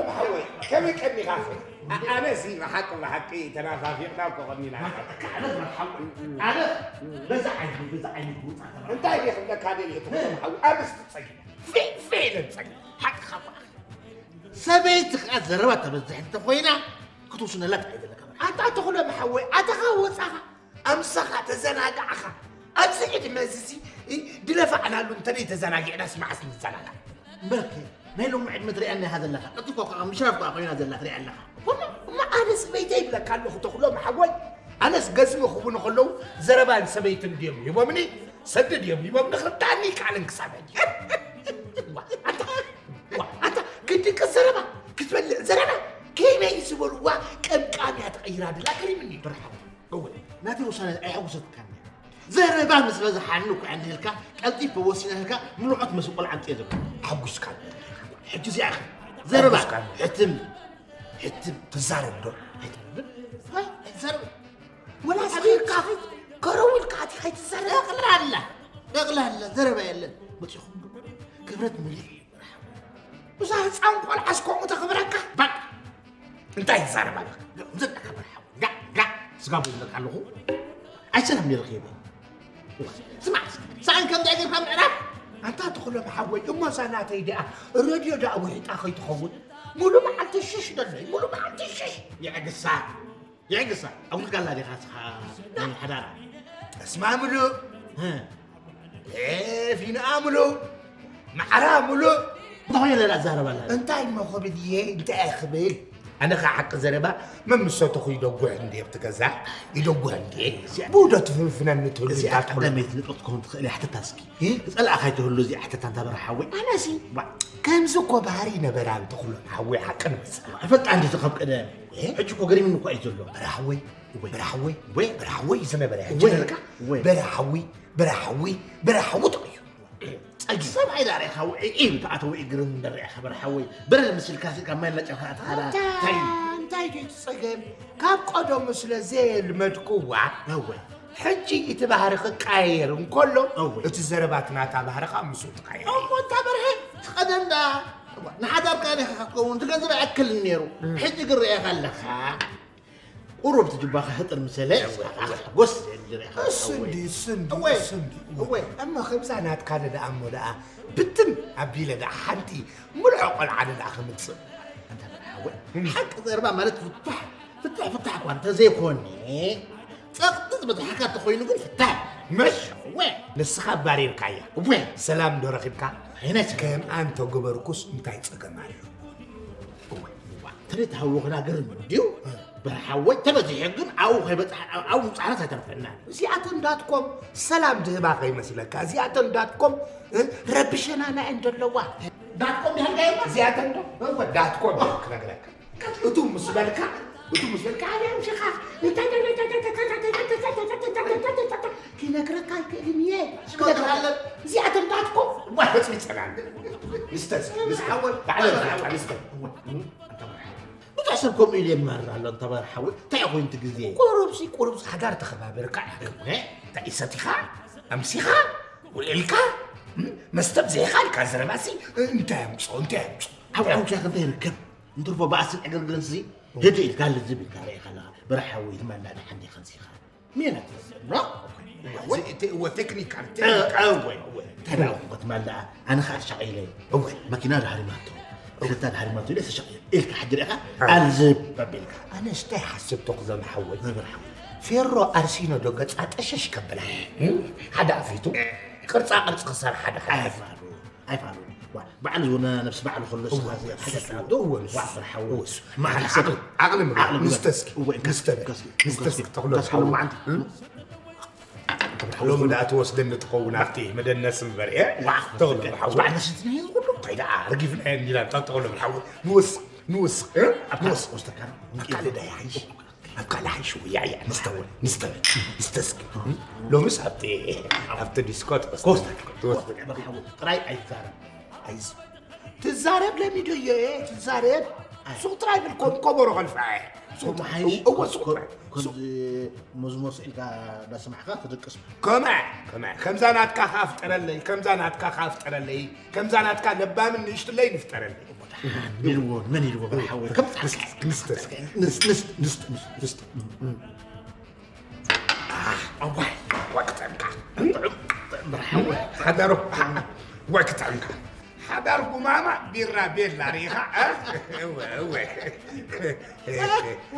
ብሓወይ ከመይ ቀኒኻ ኸ? ኣነ ሲ ብሓቂ ብሓቂ ተናፋፊቕና እኮ ቀኒና። ኣነ በዛ ዓይነት በዛ ዓይነት ምውፃእ እንታይ ዲ ክብለካ ደልየ ትኾን ሓው ኣምስቲ ጸጊ ፌ ፌ ኢለ ጸጊ ሓቅኻ እኮ። ሰበይቲ ከዓ ዘረባ ተበዝሕ እንተኮይና ክትውስነላ ትኽእል ዘለካ። ኣታ ተኽሎ ብሓወይ ኣተኻ ወፃኻ ኣምሳኻ ተዘናጋዕኻ ኣብዚ ዕድመ እዚ ድለፋዕናሉ እንተደይ ተዘናጊዕናስ መዓስ ንዘናጋዕ? እምበርከ ናይ ሎሚ ዕድመ ትሪኣና ኢኻ ዘለኻ። ቀልጢፋ እኳ ምሽራፍ እኳ ኮይና ዘላ ትሪኣ ኣለኻ። እሞ ኣነ ሰበይተይ ይብለካ ኣለኹ ተኽሎ ብሓወይ። ኣነስ ገዝሚ ክቡኑ ከለዉ ዘረባን ሰበይትን ድዮም ሂቦምኒ ሰዲ ድዮም ሂቦምኒ ክርዳእኒ ይከኣልን ክሳብ ሕጂ። ኣንታ ኣንታ ክትድቅስ ዘረባ ክትበልዕ ዘረባ ከመይ ዝበልዋ ቀምቃምያ ተቐይራ ድላ ገሪምኒ ብርሓ። እወ ናተይ ውሳነ ኣየሐጉሰትካን እያ። ዘረባ ምስ በዝሓኒ እኮ እያ እንዲልካ ቀልጢፈ ወሲነ ኢልካ ምልዖት መስ ቆልዓ ኣምፅኤ ዘሎ። ኣሐጉስካን። ሕጂ እዚኣ ኢኻ ዘረባ ኣሐጉስካን። ሕትም ሕትም ትዛረብ ዶ ኣይትዛረብን? ዋ፣ ኣይትዛረብን። ወላ ስኺርካ ከረው ኢልካ ኣቲኻ ኣይትዛረብ። ጠቕላላ ጠቕላላ ዘረባ የለን። መፂኹም ክብረት መሊእ። እዛ ህፃን ቆልዓስ ከምኡ ተኽብረካ? ባቅ እንታይ ይዛረብ ኣለኻ? ዘጣ ከበር ሓው ጋዕ ጋዕ ስጋ ቡዝለካ ኣለኹ። ኣይሰላም ነይርኺ ይብል። ስማዕ እስኪ፣ ሳእን ከምዚ ጌርካ ምዕራፍ። ኣንታ ተኽሎም ሓወይ፣ እሞ እዛ ናተይ ደኣ ረድዮ ደኣ ውሒጣ ከይትኸውን? ሙሉ መዓልቲ ሽሽ ደለይ፣ ሙሉ መዓልቲ ሽሽ። የዕግሳ፣ የዕግሳ። ኣጉልካላ ዲኻ እስኻ ናይ ሓዳራ? ጠስማ ምሉእ። እ። ኤ፣ ፊንኣ ምሉእ፣ ማዕራ ምሉእ። እንታይ ኮይነ ደኣ እዛረብ ኣላ? እንታይ እሞ ክብል እየ፣ እንታይ እየ ክብል? ኣነ ኸዓ ሓቂ ዘረባ መምሰትኹ ይደጉሕ እንድየ ኣብቲ ገዛ፣ ይደጉሕ እንድየ። ብኡ ዶ ትፍንፍነኒ ትህሉ እዚኣ እንታይ ትኽእሉ? ቀዳመይቲ ነጥቢ ክትከውን ትኽእል እያ፣ ሕተታ እስኪ። እ? ዝጸላእኻ ይትህሉ እዚኣ ሕተታ እንታ በርሃ ሓወይ። ኣነሲ ዋ። ከምዚ እኮ ባህሪ ነበራ እንተኽሎ ሓወይ ሓቂ ንመጽእ። ይፈልጣ እንዲ ካብ ቀደም። እ? ሕጂ እኮ ገሪምኒ እኮ እዩ ዘሎ። በርሃ ሓወይ፣ ወይ። በርሃ ሓወይ፣ ወይ። በርሃ ሓወይ ዝነበረ ሕጂ ወይ። ነርካ? ወይ። በርሃ ሓወይ፣ በርሃ ሓወይ፣ በርሃ ሓወይ ተቐይሩ። ጸጊ ሰብኣይ ዳርኢኻ ውዒ ኢሉ ተኣተወ እግርን ደርኢኻ በርሓወይ በረድ ምስልካ ስልካ ማይ እናጨፋ ኣትኻዳ እንታይ እንታይ እንታይ ድዩ እቲ ጸገም? ካብ ቀደሙ ስለ ዘየልመድክዋ እወ። ሕጂ እቲ ባህሪ ክቀያየር እንከሎ እወ። እቲ ዘረባት ናታ ባህሪ ከዓ ምስኡ ትቀያየር። እሞ እንታ በርሀ ትቐደም ደኣ ንሓዳርካ ዲኻ ክትከውን ትገንዘብ ኣይክልን ነይሩ ሕጂ ግን ርኤኻ ኣለኻ። ቁሩብ ትጅባኻ ህጥር ምሰለ እወ፣ እወ። ጎስ ዘድሪ እሱ እንዲ እሱ እንዲ እወ፣ እሱ እንዲ እወ። እሞ ከምዛ ናትካ ደኣ እሞ ደኣ ብትን ኣቢለ ደኣ ሓንቲ ምልዖ ቆልዓ ደኣ ክምፅእ እንተ ደኣ ሓወይ ሓቂ ዘርባ ማለት ፍታሕ ፍታሕ ፍታሕ እኳ እንተዘይኮነ ጸቕጢ ዝበዝሓካ እንተኮይኑ ግን ፍታሕ መሽ እወ። ንስኻ ኣባሪርካያ እወ። ሰላም ዶ ረኺብካ ኣይነት ከም ኣንተ ገበርኩስ እንታይ ጸገም ኣሎ እወ፣ እዋ፣ ተለይ ተሃወኽና ግርም ድዩ? በርሓወይ ተበዚሑ ግን ኣብኡ ከይበፅሕ ኣብኡ ምፃናት ኣይተርፈናን። እዚኣተን ዳትኮም ሰላም ድህባ ከይመስለካ፣ እዚኣተን ዳትኮም እ፣ ረብሸናና እየን ዘለዋ። ዳትኮም ድሃልካ የማ? እዚኣተን ዶ? እወ። ዳትኮም ክነግረካ። እቱ ምስ በልካ፣ እቱ ምስ በልካ ኣነ ኣምሽኻ ክነግረካ ኣይክእልን እየ። ሽኮር ኣለብ። እዚኣተን ዳትኮም ዋ፣ በፅቢፀናን። ንስተዝ፣ ንስተዝ። ሓወይ፣ ባዕለ ሓወይ፣ ንስተዝ። ሓወይ። ብዙሕ ሰብ ከምኡ ኢሉ የማርር ኣሎ፣ እንተባር ሓወይ። እንታይ ኮይኑ እቲ ግዜ? ቁሩብሲ፣ ቁሩብሲ ሓዳር ተኸባበርካ። እንታይ ሰቲኻ? ኣምሲኻ? ውዒልካ? መስተ ብዘይኻ ኢልካ ዘረባሲ እንታይ ኣምፅኦ? እንታይ ኣምፅኦ? ኣብ ሓውሻ ክንተ ይርከብ? እንትርፎ በኣስን ዕግርግርን ሲ ህድእ ኢልካ ልዝብ ኢልካ ርኢኻ ኣለኻ። በርሓ ሓወይ፣ ትማል ዳኣ ደሓን ዲኻ ኣምሲኻ? ሜላ ትመስል፣ ኖ? እዚ እቲ እወ ቴክኒካል፣ እ፣ ቴክኒካል። እወ፣ እወ። እንታይ ደኣ እኮ ትማል ደኣ፣ ኣነ ኸኣ ተሻቒለ። እወ። መኪና ደሃሪማቶ፣ ክልተ ደሃሪማቶ ኢለ ተሻቒለ። ኢልካ ሕጂ ርኢኻ፣ እ። ኣልዝብ ኣቢልካ። ኣነስ እንታይ ሓስብ ተኽሎም ሓወይ? ነበር ሓወይ። ፌሮ ኣርሲኖ ዶ ገጻ ጠሸሽ ከብላ? እም? ሓደ ኣፊቱ፣ ቅርጻ ቅርጺ ክሰርሓ ደሓን። ኣይፋሉ። ኣይፋሉን። ዋ፣ ባዕሉ ዝወነ ነብሲ ባዕሉ ከሎ እወ፣ ስኻ እወ፣ ዘይሓሰብ እሱ፣ ዶ? እወ፣ እሱ፣ ዋ፣ ፍርሓዊ። እወ፣ እሱ። ማዕረ ዓቕሊ፣ ሰብ። ዓቕሊ ምግባር። ዓቕሊ ምስተ እስኪ፣ እወ፣ ምስተ በል። እስኪ፣ ምስተ እስኪ፣ እስኪ፣ ተኽሎ እስኪ፣ ተኽሎ። እም? ሎሚ ደኣ ትወስደኒ ትኸውን ኣብቲ መደነስ እምበር፣ እ? ዋ፣ ተኽሎ ተኽሎ። ሓው። ባዕልና ስንትና እዩ ዝኹሉ። እንታይ ደኣ፣ ረጊፍና እንዲና፣ እንታ ተኽሎ ሓው። ንወስ፣ ንወስ፣ እ? ኣብታ ንወስ። ወስተካ። ኣብ ካልእ ዳኣ ይሓይሽ። ኣብ ካልእ ሓይሽ ውያዕ፣ ያዕ፣ ንስተውል፣ ንስተውል፣ ንስተስኪ። ሎምስ ኣብቲ፣ ኣብቲ ዲስኮ ትወስድ። ኮስታ፣ ትወስድ። ኮስታ፣ ጥራይ ኣይትዛረብ። ኣይዝ-፣ ትዛረብ ለሚዶ እየ፣ ትዛረብ። ኣይ። ሱቕ ጥራይ ብል፣ ኮም-፣ ኮቦሮ ከልፋ እየ። ሱቕ ኮም ጥራይ። ሓይሽ፣ እወ፣ ሱቕ ኮ-፣ ጥራይ። ኮ-፣ ሱቕ። ከምዚ መዝሙር ስኢልካ እንዳሰማዕካ ትድቅስ። ከመ፣ ከመ፣ ከምዛ ናትካ ከኣ ፍጠረለይ፣ ከምዛ ናትካ ከኣ ፍጠረለይ፣ ከምዛ ናትካ ለባምን ንእሽትለይ ንፍጠረለይ። እወ፣ መን ኢልዎ፣ መን ኢልዎ፣ በል ሓወይ፣ ከም ጻዕዳ። ንስተ፣ ንስተ፣ ንስተ፣ ንስተ፣ ንስተ። ኣዋይ፣ ዋይ ክጥዕምካ። በል ሓወይ፣ ሓዳሩ፣ ዋይ ክጥዕምካ። ሓዳር ጉማማ ቢራ ቤላ ሪኻ፣ እ? እወ፣ እወ።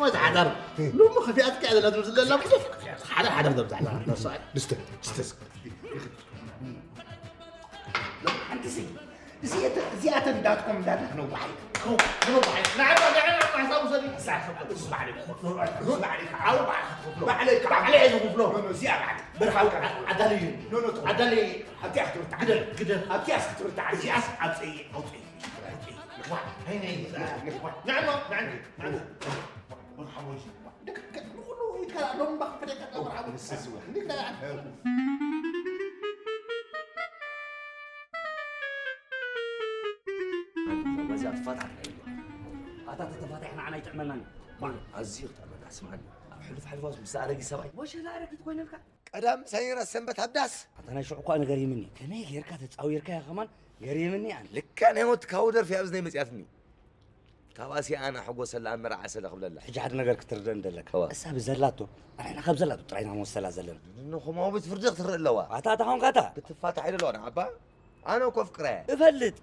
ወዝ ሓዳር፣ ሎሚ ከፊኣትካ እያ ዘላ ትብል ዘላ ብዙሕ። ሓደ፣ ሓደ ዘብዛሕላ፣ ንስተ፣ ንስተ። ሓንቲ ሲ፣ እዚኣተ-፣ እዚኣተን እንዳትኮም እንዳለ ክነዋሓይ። ክነዋሓይ። ንዓና፣ ንዓና፣ ሓሳብ ውሰድ። እዛ፣ እዛ ባዕለይ ክኸፍሎ። እዛ ባዕለይ፣ ዓው ባዕለይ ክኸፍሎ። ባዕለይ፣ ባዕለይ እየ ዝኸፍሎ። ኖ፣ ኖ፣ እዚኣ ባዕለይ። በርሃው፣ ዓዳለይ እዩ። ኖ፣ ኖ፣ ዓዳለይ። ኣብዚኣ ክትብርታዕ። ግደል፣ ግደል። ኣብዚኣስ ክትብርታዕ። እዚኣስ ኣብፀይ፣ ኣውፀይ። ኣውፀይ። ንዕማ፣ ንዕማ፣ ንዕማ። በርሃው፣ ደክ-፣ ደክ-፣ ንኹሉ ይከላእ፣ ሎም ባኽ ፍሬ ከላ በርሃው። ንስስ። እንዴት ከላእ? በዚኣ ትፋታሕ። ኣታ ተተፋታሕ ንዓና ይጥዕመና። ማ፣ ኣዝዩ ይጥዕመና፣ ስምዓኒ። ኣብ ሕሉፍ ሕሉፍ ምስ ኣረጊት ሰብኣይ። ወሸላ ኣረጊት ኮይነልካ? ቀዳም ሰኒራ ሰንበት ኣብ ዳስ። ኣታ ናይ ሽዑ እኳ ገሪምኒ። ከመይ ጌርካ ተጻዊርካያ ከማን ገሪምኒ ኣነ። ልክዕ ናይ ሞት ካው ደርፊ ኣብዚ ናይ መጽያትኒ። ካብ ኣሲኣና ሕጎሰላ ኣብ መርዓ ሰለ ክብለላ። ሕጂ ሓደ ነገር ክትርደእ እንደለካ። እዋ። እሳ ብዘላቶ፣ ኣንሕና ካብ ዘላቶ ጥራይ ኢና ንወሰላ ዘለና። ንኹም ኣብ ቤት ፍርዲ ክትርኢ ኣለዋ። ኣታ፣ ኣታ ኾንካ ኣታ? ክትፋታሕ ኣይደለዋ ንዓባ። ኣነ እኮ ኣፍቅራ እየ። እፈልጥ።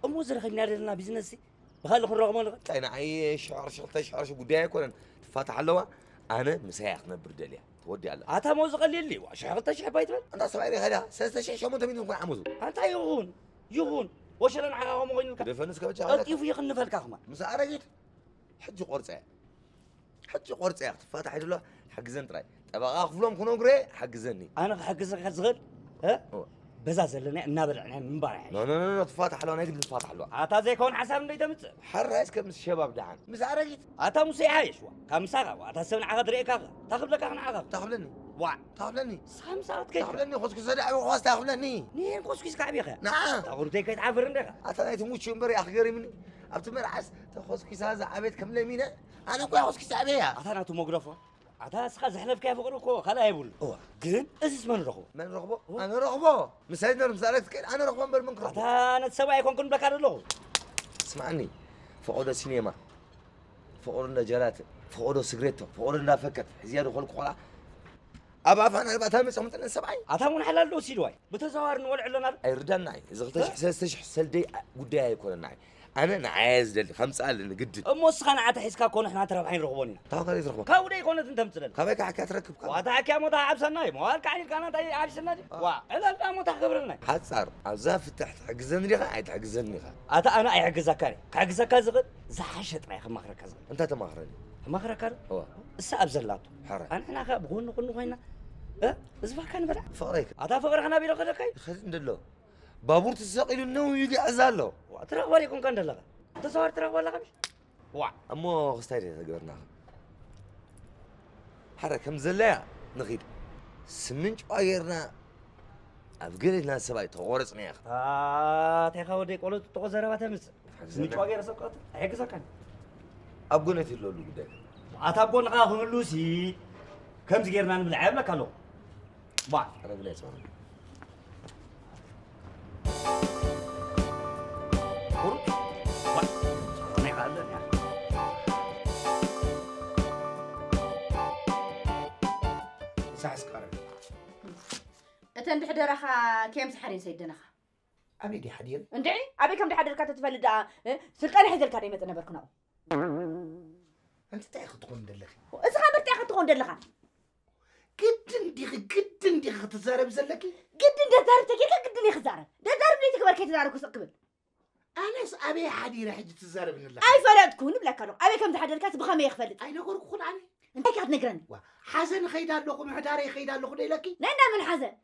እሞ ዝረኸብና ዘለና ቢዝነስ ሲ ብኻልእ ክንረኽቦ ንኽእል። እንታይ ንዓይ ሽሕ ቅርሺ፣ ክልተ ሽሕ ቅርሺ ጉዳይ ኣይኮነን። ትፋታሕ ኣለዋ። ኣነ ምሳይ እያ ክትነብር ደልያ። ተወዲኣ ኣላ። ኣታ ሞ ዝቐልየሊ፣ ዋ፣ ሽሕ ክልተ ሽሕ ባይ ትበል? እንዳ ሰብኣይ ሪኻ ድያ? ሰለስተ ሽሕ ሸሞንተ ሚእቲ ዝኾነ ዓመቱ። ኣንታ ይኹን፣ ይኹን። ወሸለ ንዓኻ ከምኡ ኮይኑልካ። ግደፈኒ እስከ በጃኻ። ቀልጢፉ ይኽንፈልካ ከማን። ምስ ኣረጊት ሕጂ ቆርፀ እያ። ሕጂ ቆርፀ እያ ክትፋታሕ ይደሎ፣ ሓግዘን ጥራይ። ጠበቓ ክፍሎም ክነግሮ እየ፣ ሓግዘኒ። ኣነ ክሕግዘካ ዝኽእል፣ እ? እወ። በዛ ዘለና እናበላዕና ምንባር እያ። ኖ፣ ኖ፣ ኖ፣ ኖ፣ ትፋታሕ ኣለዋ፣ ናይ ግድን ትፋታሕ ኣለዋ። ኣታ ዘይከውን ሓሳብ እንዶ ይተምጽእ። ሕራይ እስከ ምስ ሸባብ ደሓን። ምስ ኣረጊት። ኣታ ሙሴ ይሓይሽ፣ ዋ። ካብ ምሳኻ፣ ዋ። ኣታ ሰብ ንዓኻ ትርእየካ፣ ኸ። ታኽብለካ ንዓኻ። ታኽብለኒ። ዋ። ታኽብለኒ። ንስኻ ምሳኻ ትከይድ። ታኽብለኒ፣ ኮስኩሰ ደኣ ይውኸስ፣ ታኽብለኒ። ንየን ኮስኩስካ ዓቢኻ? ንዓ። ታኹርተይ ከይትዓፍር እንዲኻ? ኣታ ናይቲ ሙቹ እምበር፣ ያኽ ገሪምኒ። ኣብቲ መርዓስ ተኾስኩሳ ዝዓቤት ከም ለሚነ፣ ኣነ እኮ ኮስኩሳ ዓበያ። ኣታ ናቱ መጉረፎ። ኣታ እስኻ ዘሕለፍካዮ ፍቕሪ እኮ ካልእ የብሉ። እዋ። ግን እዚስ መን ረኽቦ? መን ረኽቦ? እዋ። ኣነ ረኽቦ። ምሳይ ነር ምሳሌ ትከይድ፣ ኣነ ረኽቦ እምበር መን ክረኽቦ? ኣታ ነቲ ሰብኣይ ኣይኮንኩን ብለካ ዘለኹ። ስምዓኒ፣ ፈቐዶ ሲኔማ፣ ፈቐዶ እንዳ ጀላተ፣ ፈቐዶ ስግሬቶ፣ ፈቐዶ እንዳ ፈከት፣ ሕዝያ ድኾልኩ ቆልዓ፣ ኣብ ኣፋ ናልባት ኣመፀ ምጥነ ሰብኣይ። ኣታ እውን ሓላል ዶ ሲልዋይ? ብተዘዋዋሪ ንወልዕ ኣለና ዶ? ኣይርዳና እዩ። እዚ ክልተ ሽሕ፣ ሰለስተ ሽሕ ሰልደይ ጉዳይ ኣይኮነና እዩ። ኣነ ንዓየ ዝደሊ፣ ከምፅእ ኣለኒ ግድን። እሞ እስኻ ንዓተ ሒዝካ እኮ ንሕና ተረብሓ ኣይንረኽቦን ኢና። ካብ ካልእ ትረኽቦ? ካብኡ ዶ ኣይኮነትን ተምፅለል? ካበይ ካሕኪያ ትረክብ? ካብ ዋታ ሓኪያ ሞታ ዓብሰና እዩ። መዋል ካዕሊልካ ናታ ዓብሰና ድዩ? ዋ፣ ዕለል ዳ ሞታ ክገብረልና እዩ። ሓፃር፣ ኣብዛ ፍትሕ ትሕግዘኒ ዲኻ? ኣይትሕግዘኒ ኢኻ። ኣታ ኣነ ኣይሕግዘካ እየ። ክሕግዘካ ዝኽእል ዝሓሸ ጥራይ ከማኽረካ ዝኽእል። እንታይ ተማኽረኒ? ተማኽረካ ዶ? እዋ። እሳ ኣብ ዘላቶ። ሕራይ። ኣንሕና ከ ብጎኒ ጎኒ ኮይና፣ እ? ዝባካ ንበላ። ፍቕረይ ከ? ኣታ ፍቕርኻ ናበይ ዶ ከደካ እዩ? ይኸድ እንደሎ። ባቡር ተሰቒሉ ነው ኢሉ ይዕዛ ኣሎ። ዋ፣ ትረኽባ ዶ ይኮንካ እንደለኻ? ተዘዋር ትረኽባ ኣለኻ ምሽ? ዋ። እሞ ክስታይ ዶ ተገበርና? ሓረ ከም ዘለያ ንኺድ። ስምንጭዋ ጌርና ኣብ ገሌትና ሰብኣይ ተቖረጽና ኢኻ። ኣታ ኢኻ ወደይ ቆሎ ጥጥቖ ዘረባ ተምጽእ። ሓግዘና። ምጭዋ ገይረ ሰብ ቀትል ኣይሕግዘካን። ኣብ ጎነይ ትህልወሉ ጉዳይ። ኣታ ኣብ ጎንኻ ክህሉሲ ከምዚ ጌርና ንብልዓ ይብለካ ኣለኹ። ባ። ኣነ ግን ኣይጸወርን። ቁሩብ። ባ። ጸወርና ይኸኣለን እያ። ምሳሕ እስከ ቀረብ። እተን ድሕደራኻ ኬም ዝሓሬን ሰይደናኻ። ኣበይ ድየ ሓዲረ? እንድዒ፣ ኣበይ ከም ድሓደርካ ተትፈልጥ ደኣ፣ እ፣ ስልጣን ሒዘልካ ዶ ይመጽእ ነበርኩ ናብኡ? ኣንቲ እንታይ ክትኾን ደለኺ? እስኻ ምርጫ ክትኾን ደለኻ? ግድን ዲኺ፣ ግድን ዲኺ ክትዛረቢ ዘለኪ? ግድን ደዛርብ ተጌርካ ግድን እየ ክዛረብ። ደዛርብ ደይ ትግበር ከይተዛረብኩ ስቕ ክብል። ኣነስ ኣበይ ሓዲረ ሕጂ ትዛረብኒ ኣለኺ? ኣይፈለጥኩን እብለካ ኣለኹ። ኣበይ ከም ዝሓደርካስ ብኸመይ እየ ክፈልጥ? ኣይነገርኩኹን ኣነ። እንታይ ኢኻ ክትነግረኒ? ዋ፣ ሓዘን እኸይድ ኣለኹ፣ ምሕዳረይ ይኸይድ ኣለኹ ዶ ኢለኪ? ናይ እንዳ መን ሓዘን?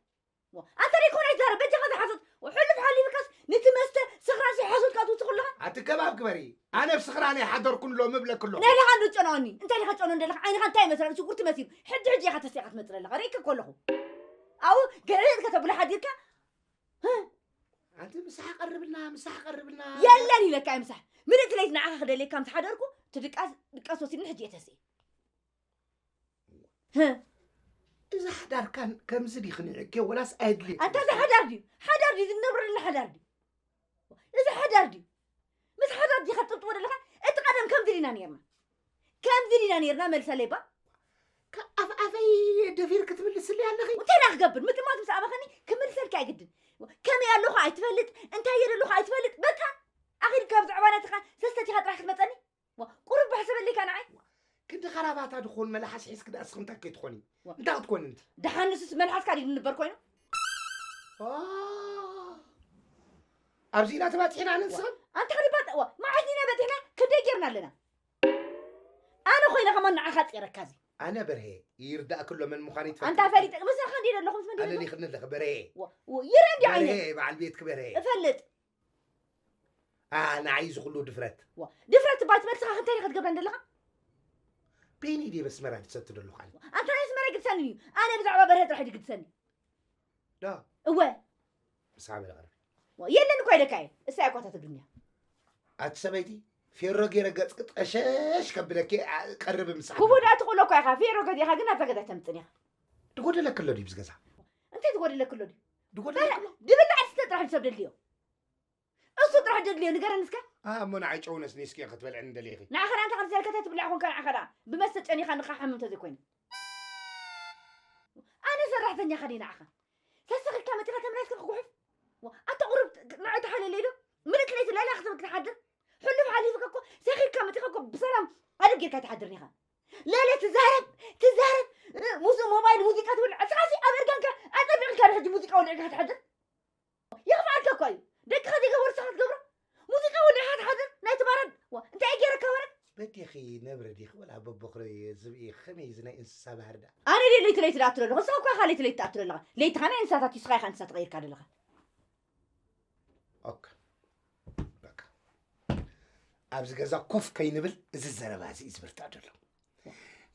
ዋ፣ ኣንተ ደይኮነ ኣይትዛረብ፣ በጃኻ ዝሓሶት። ሕሉፍ ሓሊፍካስ ነቲ መስተ ስኽራንሲ ሓሶትካ ትውስኽ ኣለኻ? ኣቲ ከባብ ግበሪ። ኣነ ብስኽራን ኣይሓደርኩን ሎሚ እብለኪ ኣለኹ። ናይ ለኻ እንዶ ጨንኦኒ። እንታይ ኢኻ ጨንኦ እንደለኻ? ዓይንኻ እንታይ ይመስል? ሽጉርቲ መሲሉ። ሕጂ ሕጂ ኢኻ ተሲኻ ትመጽእ ዘለኻ። ርእይካ እኮ ኣለኹ። ኣብኡ ግዕጥ ከተብሎ ሓዲርካ። ኣንቲ ምሳሕ ቀርብልና፣ ምሳሕ ቀርብልና። የለን ኢለካ እየ ምሳሕ። ምልእቲ ለይቲ ንዓኻ ክደልየካ ምስ ሓደርኩ፣ እቲ ድቃስ፣ ድቃስ ወሲድኒ ሕጂ እየ ተስኢ። ህህ። እዚ ሓዳርካን ከምዚ ድዩ ክንዕቅዮ ወላስ ኣየድልዮ? ኣንታ እዚ ሓዳር ድዩ? ሓዳር ድዩ? ዝነብረሉ ሓዳር ድዩ? እዚ ሓዳር ድዩ? ምስ ሓዳር ድዩ ትጥወ ዘለኻ? እቲ ቀደም ከምዚ ዲና ነርና? ከምዚ ዲና ነርና? መልሰለይ ባ። ኣፍ ኣፈይ ደፊር ክትምልስልይ ኣለኺ? እንታይ ደኣ ክገብር? ምጥማት ምስ ኣበኸኒ ክምልሰልካ ኣይግድን። ከመይ ኣለኹ ኣይትፈልጥ፣ እንታይ እየ ዘለኹ ኣይትፈልጥ። በቃ ኣኺድካ ኣብ ዘዕባ ናትኻ ሰስተቲኻ ጥራሕ ክትመጸኒ? ዋ፣ ቁሩብ ባህ ዘበለይካ ንዓይ። ክንዲ ኸራባታ ድኾን መልሓስ ሒዝኪ ደኣ እስኺ እንታይ ከይትኾኒ? ዋ። እንታይ ክትኮኒ እንቲ? ደሓን ንሱስ መልሓስካ ድዩ ንበር ኮይኑ? ዋ። ኣብዚ ኢና ተባጺሕና ኣነ ንስኽን? ኣንታ ኸዲባ፣ ዋ፣ መዓስ ኢና በጺሕና? ክንደይ ጌርና ኣለና? ኣነ ኮይነ ከማን ንዓኻ ጼረካ እዚ። ኣነ በርሄ ይርዳእክ ኣሎ መን ምዃነይ ትፈልጥ ኣንታ ኢኻ። ፈሊጠ፣ ምሳኻ እንድየ ዘለኹ፣ ምስ መን ድየ ኣለኒ ዘለኹ? ክኒ ኣለኺ በርሄ። ዋ፣ ዋ፣ ይረ እንዲ ዓይነ። በርሄ በዓል ቤትክ በርሄ። እፈልጥ። ኣ፣ ንዓይ እዚ ኩሉ ድፍረት። ዋ፣ ድፍረት እባ ትበል፣ ንስኻ እንታይ ኢኻ ክትገብረኒ ዘለኻ? በይነይ ድየ በስመራ ድሰቲ ዘለኹ ኣነ? ኣንታ ናይ ኣስመራ ይግድሰኒ እዩ። ኣነ ብዛዕባ በርሀ ጥራሕ እዩ ድግድሰኒ። ዶ? እወ። ምሳሕ በለ ቀርቢ። ዋ፣ የለን እኮ ኢለካ እየ። እሳ እያ እኮ እታ ትግርኛ። ኣቲ ሰበይቲ፣ ፌሮ ገይረ ገጽኪ ጠሸሽ ከብለኪ፣ ኣ፣ ቀርቢ ምሳሕ ክፉእ በለ። ደኣ ትቕሎ እኮ ኢኻ። ፌሮ ገዚእኻ ግን ኣብዛ ገዛ ኣይተምጽን ኢኻ። ድጎደለኪ ኣሎ ድዩ ብዚ ገዛ? እንታይ ትጎደለኪ ኣሎ ድዩ? ድጎደለኪ ኣሎ? ድብላዕ ድስተ ጥራሕ እዩ ሰብ ደልዮ። እሱ ጥራሕ ደድልዮ፣ ንገረኒ እስከ። ኣ፣ እሞ ንዓይ ጨው ነስኒስኪ ክትበልዕኒ ደሊኺ? ንዓኻ ደኣ እንታይ ከም ዝሰልከተ ትብላዕ ኮንካ፣ ንዓኻ ደኣ ብመስተ ጨኒኻ ንኻ ሓምም ተዘይኮይኑ። ኣነ ሰራሕተኛኻ ድየ ንዓኻ? ሰሲኽካ መጺኻ ተመላሲኻ ክጉሕፍ? ዋ፣ ኣታ ቁሩብ ንዓይ ተሓለለይ ዶ? ምልእቲ ለይቲ ላይላ ክትብል ክትሓድር? ሕሉፍ ሓሊፉካ እኮ ሰኺርካ መጺኻ እኮ ብሰላም ኣደብ ጌርካ ኣይትሓድርን ኢኻ። ለለ ትዛረብ፣ ትዛረብ፣ እ፣ ሙዝ-፣ ሞባይል ሙዚቃ ትብል። እስኻሲ ኣብ እርጋንካ ኣጸቢቕካ ዶ ሕጂ ሙዚቃ ወሊዕካ ክትሓድር? የኽፍኣልካ እኮ እዩ። ደቅኻ ዘይገበሩ ንስኻ ትገብሮ? ሙዚቃ ወሊዕኻ ትሓድር? ናይ ትባረድ? ዋ፣ እንታይ እዩ ገይረካ ወረድ? በዴኺ ነብሪ ዲኺ ወላ በቦኽሪ ዝብኢ ከመይ እዚ ናይ እንስሳ ባህሪ ደኣ? ኣነ ድየ ለይቲ ለይቲ ዝኣቱ ዘለኹ? ንስኻ እኮ ኢኻ ለይቲ ለይቲ ትኣቱ ዘለኻ። ለይትኻ ናይ እንስሳታት እዩ፣ ንስኻ ኢኻ እንስሳ ተቐይርካ ዘለኻ። ኦኬ። በቃ። ኣብዚ ገዛ ኮፍ ከይንብል እዚ ዘረባ እዚ እዩ ዝብርታዕ ዘሎ።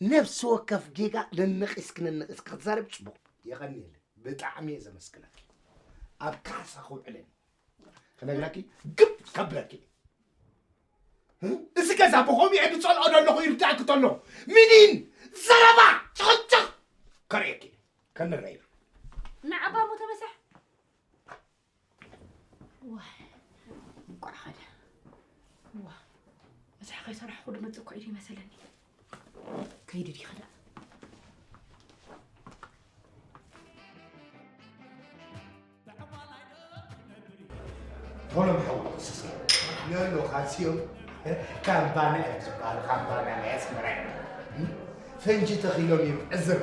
ነፍሲ ወከፍ ጌጋ ነነቒስኪ ነነቒስኪ ክትዛረብ ጽቡቕ። የቐንየለይ። ብጣዕሚ እየ ዘመስግነኪ። ኣብ ካሕሳ ክውዕለኒ። ክነግረኪ ግብ ከብለኪ። እ? እዚ ገዛ ብኸምኡ እየ ዝጸልኦ ዘለኹ ይርዳእኪ ተሎ። ምኒን፣ ዘረባ፣ ጭቕጭቕ ከርእየኪ። ከንረኣዩ። ንዓባ እሞ ተመሳሕ። ዋይ፣ እንቋዕ ኸደ። ዋ፣ ምሳሕ ከይሰራሕኹ ድመጽእ እኮ ኢሉ ይመሰለኒ። ከይዱ ዲኺ ደኣ? ቶሎም ሓው ክስስር። ነሎ ካልሲዮም፣ እ፣ ካምባና እዮም ዝበሃሉ፣ ካምባና ናይ ኣስመራ እዮም። እ? ፈንጂ ተኺሎም እዮም ዕዝር።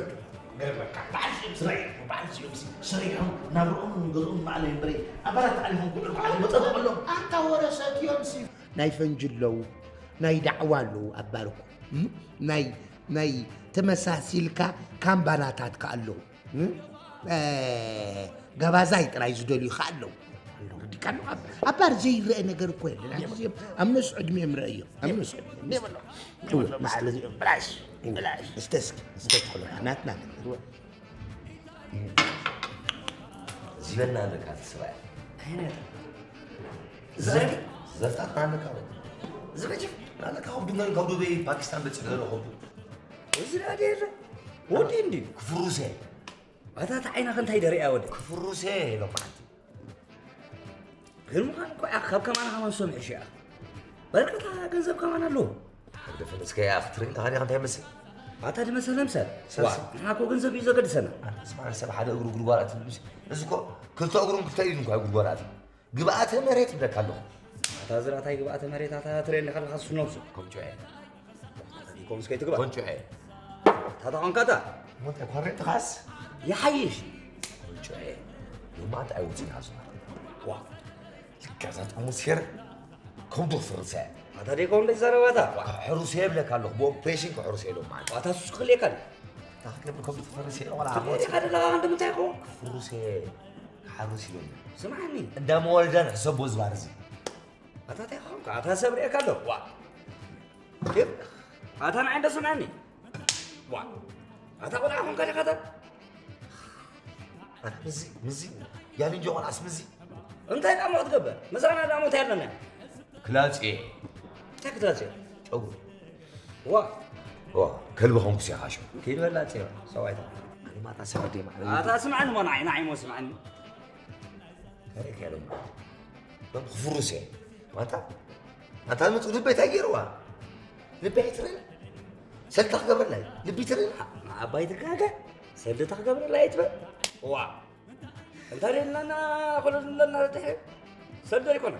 ገርመካ፣ በዓል ስዮም ስራይ፣ በዓል ስዮም ሲ-፣ ሰሪሖም ናብርኦም ገዝኦም ማዕለ እምበረይ፣ ኣባላት ተዓሊፎም ክውዕሉ ከዓለ መጠን ተቐሎም። ኣታ ወረ ሰትዮም ሲ-፣ ናይ ፈንጂ ኣለዉ፣ ናይ ዳዕዋ ኣለዉ፣ ኣባርኩ። እ? ናይ፣ ናይ ተመሳሲልካ ካምባናታትካ ኣለዉ። እ? እ፣ ጋባዛይ ጥራይ ዝደልዩ ከኣ ኣለዉ። ኣለዉ። ርዲካ ኣለዉ። ኣብ፣ ኣብ ባር ዘይረአ ነገር እኮ የለን። ኣብ ግዜ፣ ኣብ ነሱ ዕድሜ እዮም ረእዮም። ኣብ ነሱ ዕድሜ። እወ፣ ብላሽ፣ ብላሽ። እስተ እስኪ፣ እስተ እስኪ፣ ናትና። እወ። ዝበና ኣለካ እቲ ሰብኣይ። ዓይነት? ዘፍ-፣ ዘፍጣጥና ኣለካ። ዝገጅፍ? ኣለካ፣ ካብ ዱባይ፣ ካብ ዱባይ ፓኪስታን በፂሑ ዘሎ ከብዱ። እዚ ደኣ ድየ የለ? ወዲ እንድዩ። ክፍሩሰ። ኣታ፣ እታ ዓይናኸ እንታይ ደሪኣ ወደ? ክፍሩሰ ኢሎም መዓልቲ። ግን ምዃን እኮ እያ፣ ካብ ከማና ከማን ሰምዑ ሽኣ። በርቅታ ገንዘብ ከማን ኣለዎ። ወደ ፈለስከ እያ ክትርኢ ኣለኻ ዲኻ እንታይ መስል? ኣታ ድመሰል ምሰል። ሰልሲ። ዋ፣ ንሕና እኮ ገንዘብ እዩ ዘገድሰና። ኣታ ስማዕ፣ ሰብ ሓደ እግሩ ጉድጓድ ኣትብሉስ። እዚ እኮ ክልተ እግሩን ክልተ ኢዱን እኳ ጉድጓድ ኣትብሉ። ግብኣተ መሬት ይብለካ ኣለኹ። ኣታ ዝራእታይ ግብኣተ መሬት፣ ኣታ ትርእየኒ ከለኻ እሱ ነብሱ። ኮንጮ እየ። ኮንስ ከይትግባእ። ኮንጮ እየ። ታታ ኾንካ እታ? ሞት ኮሬ ጥኻስ? ይሓይሽ። ኮንጮ እየ። ሎማ እንታይ ውፅኢት ኣስመራ? ዋ። ልካ እዛ ጥርሙስ ሴር ከብዱ ክፍርሰ። ኣታ ደይ ኮን ደይ ዘረባታ? ዋ፣ ሕሩስ እየ እብለካ ኣለኹ። ብኦፕሬሽን ክሕሩስ እየ ሎማ። ኣታ ሱስ ክልየካ ድዩ? ኣታ ክትገብር ከብዱ ክፍርስ እየ፣ ዋላ ትኽእል ኢኻ ደለኻ፣ ክንዲ ምንታይ ይኸውን? ክፍርስ እየ። ክሓርስ ኢሎምኒ። ስምዓኒ። እንዳ መወልዳን ሕሰቦ ዝባር እዚ። ኣታ እንታይ ኾንካ? ኣታ ሰብ ርኤካ ኣሎ። ዋ። ይብ-፣ ኣታ ንዓይ እንዳ ስምዓኒ። ዋ። ኣታ ቆልዓ ኾንካ ዲኻ ኣታ? ኣታ ምዚ፣ ምዚ፣ ያልንጆ ቆልዓስ ምዚ። እንታይ ደኣ ሞ ክትገብር? ምሳና ደኣ ሞ እንታይ ኣለና? ክላጽ እየ። እንታይ ክላጽ እየ? ጨጉሪ። ዋ። ዋ፣ ከልቢ ኾንኩስ እየ ኻሾ። ኪድ በላ ጽዮ፣ ሰብኣይታ። ኣነ ማታ ሰብ ደይ ማዕረ። ኣታ ስምዓኒ ሞ ንዓይ፣ ንዓይ ሞ ስምዓኒ። ከሪክ ያለው ሎም ክፍሩስ እየ። ማታ ኣታ ምጽ ልበይ እንታይ ገይርዋ? ልበይ ኣይትረን። ሰልታ ክገብረላ እዩ። ልቢ ትረን። ኣባይ ትጋገ። ሰልታ ክገብረላ ኣይትበል። ዋ። እንታይ ደልና ኮለልና ተሐ። ሰልዶ ይኮነ።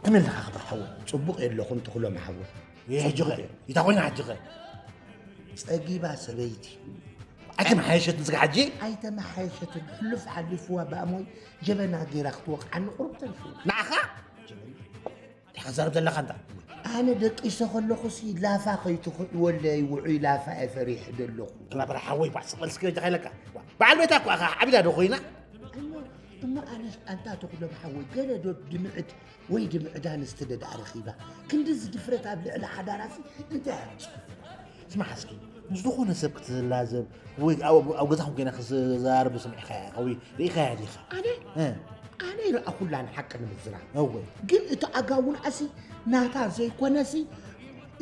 ከመይ ኣለኻ ክብር ሓወይ? ጽቡቕ የለኹን ትኽሎም ሓወይ። ይሄ ሕጂ ኸ? ጽቡቕ እየ። ይታ ኮይና ሕጂ ኸ? ጸጊባ ሰበይቲ። ኣይተመሓየሸትን ስጋ ሕጂ? ኣይተመሓየሸትን። ሕሉፍ ሓሊፍዋ ብኣሞይ ጀበና ገይራ ክትወቕዓኒ ቁሩብ ተሪፉ። ንዓኻ? ጀበና። እንታይ ክዛረብ ዘለኻ እንታ? ኣነ ደቂሰ ከለኹሲ ላፋ ከይትኽእወለይ ውዑይ ላፋ እየ ፈሪሐ ዘለኹ። ክላበራ ሓወይ ባዕ ስቕ በል እስኪ በጃኻ ኢለካ። በዓል ቤታ እኮ ኢኻ ዓቢዳ ዶ ኮይና? እሞ፣ እሞ ኣነስ ኣንታ ተኽሎም ሓወይ ገለ ዶ ድምዕት ወይ ድምዕዳ ኣንስቲ ደኣ ረኺባ ክንድዚ ድፍረት ኣብ ልዕሊ ሓዳራሲ እንታይ ኣምጽኡ? ስማዕ እስኪ፣ ምስ ዝኾነ ሰብ ክትላዘብ ወይ ኣብ፣ ኣብ ገዛኹም ኮይና ክዛረቡ ሰሚዕካያ ኢኻ ወይ ርኢኻያ ዲኻ? ኣነ? እ። ኣነ ይረኣኹላ ንሓቂ ንምዝራብ። እወ። ግን እቲ ኣጋውንኣሲ ናታ ዘይኮነሲ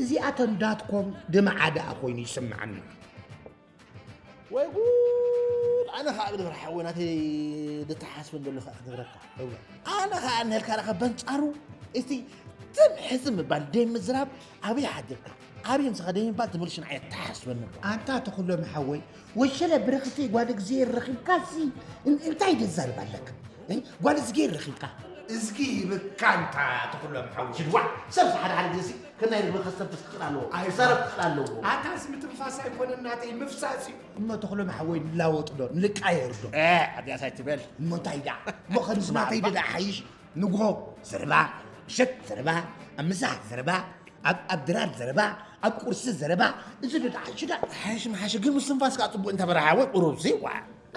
እዚኣተን ዳትኮም ድምዓ ደኣ ኮይኑ ይስምዓኒ። ወይ ጉድ! ኣነ ኸኣ ብድብር ሓወይ ናተይ ድተሓስበን ዘሎ ኸኣ ክነግረካ። እወ። ኣነ ኸኣ እንሄልካ ደኣ በንጻሩ እቲ ትም ሕስም ምባል ደይ ምዝራብ ኣበይ ሓዲርካ ኣበይ ምሳኻ ደይ ምባል ትምልሽን ዓይነት ተሓስበኒ እባ። ኣንታ ተኽሎም ሓወይ፣ ወሸለ ብረኽተይ ጓል እግዚኣብሔር ረኺብካሲ እን-፣ እንታይ ደዛርብ ኣለካ? እ? ጓል እዝጌር ረኺብካ። እዝጊ ይብካ እንታ ተኽሎም ሓወይ። ሽድዋ፣ ሰብሲ ሓደ ሓደ ግዜሲ ከናይ ርግቢ ከስተንፍስ ክኽእል ኣለዎ። ኣይ፣ ክዛረብ ክኽእል ኣለዎ። ኣታስ ምትንፋስ ኣይኮነን ናተይ ምፍሳስ እዩ። እሞ ተኽሎም ሓወይ ንላወጥ ዶ ንልቃየር ዶ? እ፣ ኣዲያስ ኣይትበል። እሞ እንታይ ደኣ? እሞ ከምዚ ናተይ ደኣ ሓይሽ ንግሆ ዘረባ፣ ምሸት ዘረባ፣ ኣብ ምሳሕ ዘረባ፣ ኣብ፣ ኣብ ድራር ዘረባ፣ ኣብ ቁርሲ ዘረባ፣ እዚ ዶ ደኣ ሓይሽ ደኣ? ሓይሽ ምሓሽ ግን ምስትንፋስ ከኣ ጽቡቕ እንተ በረሃ ወይ ቁሩብ ሲ፣ ዋ።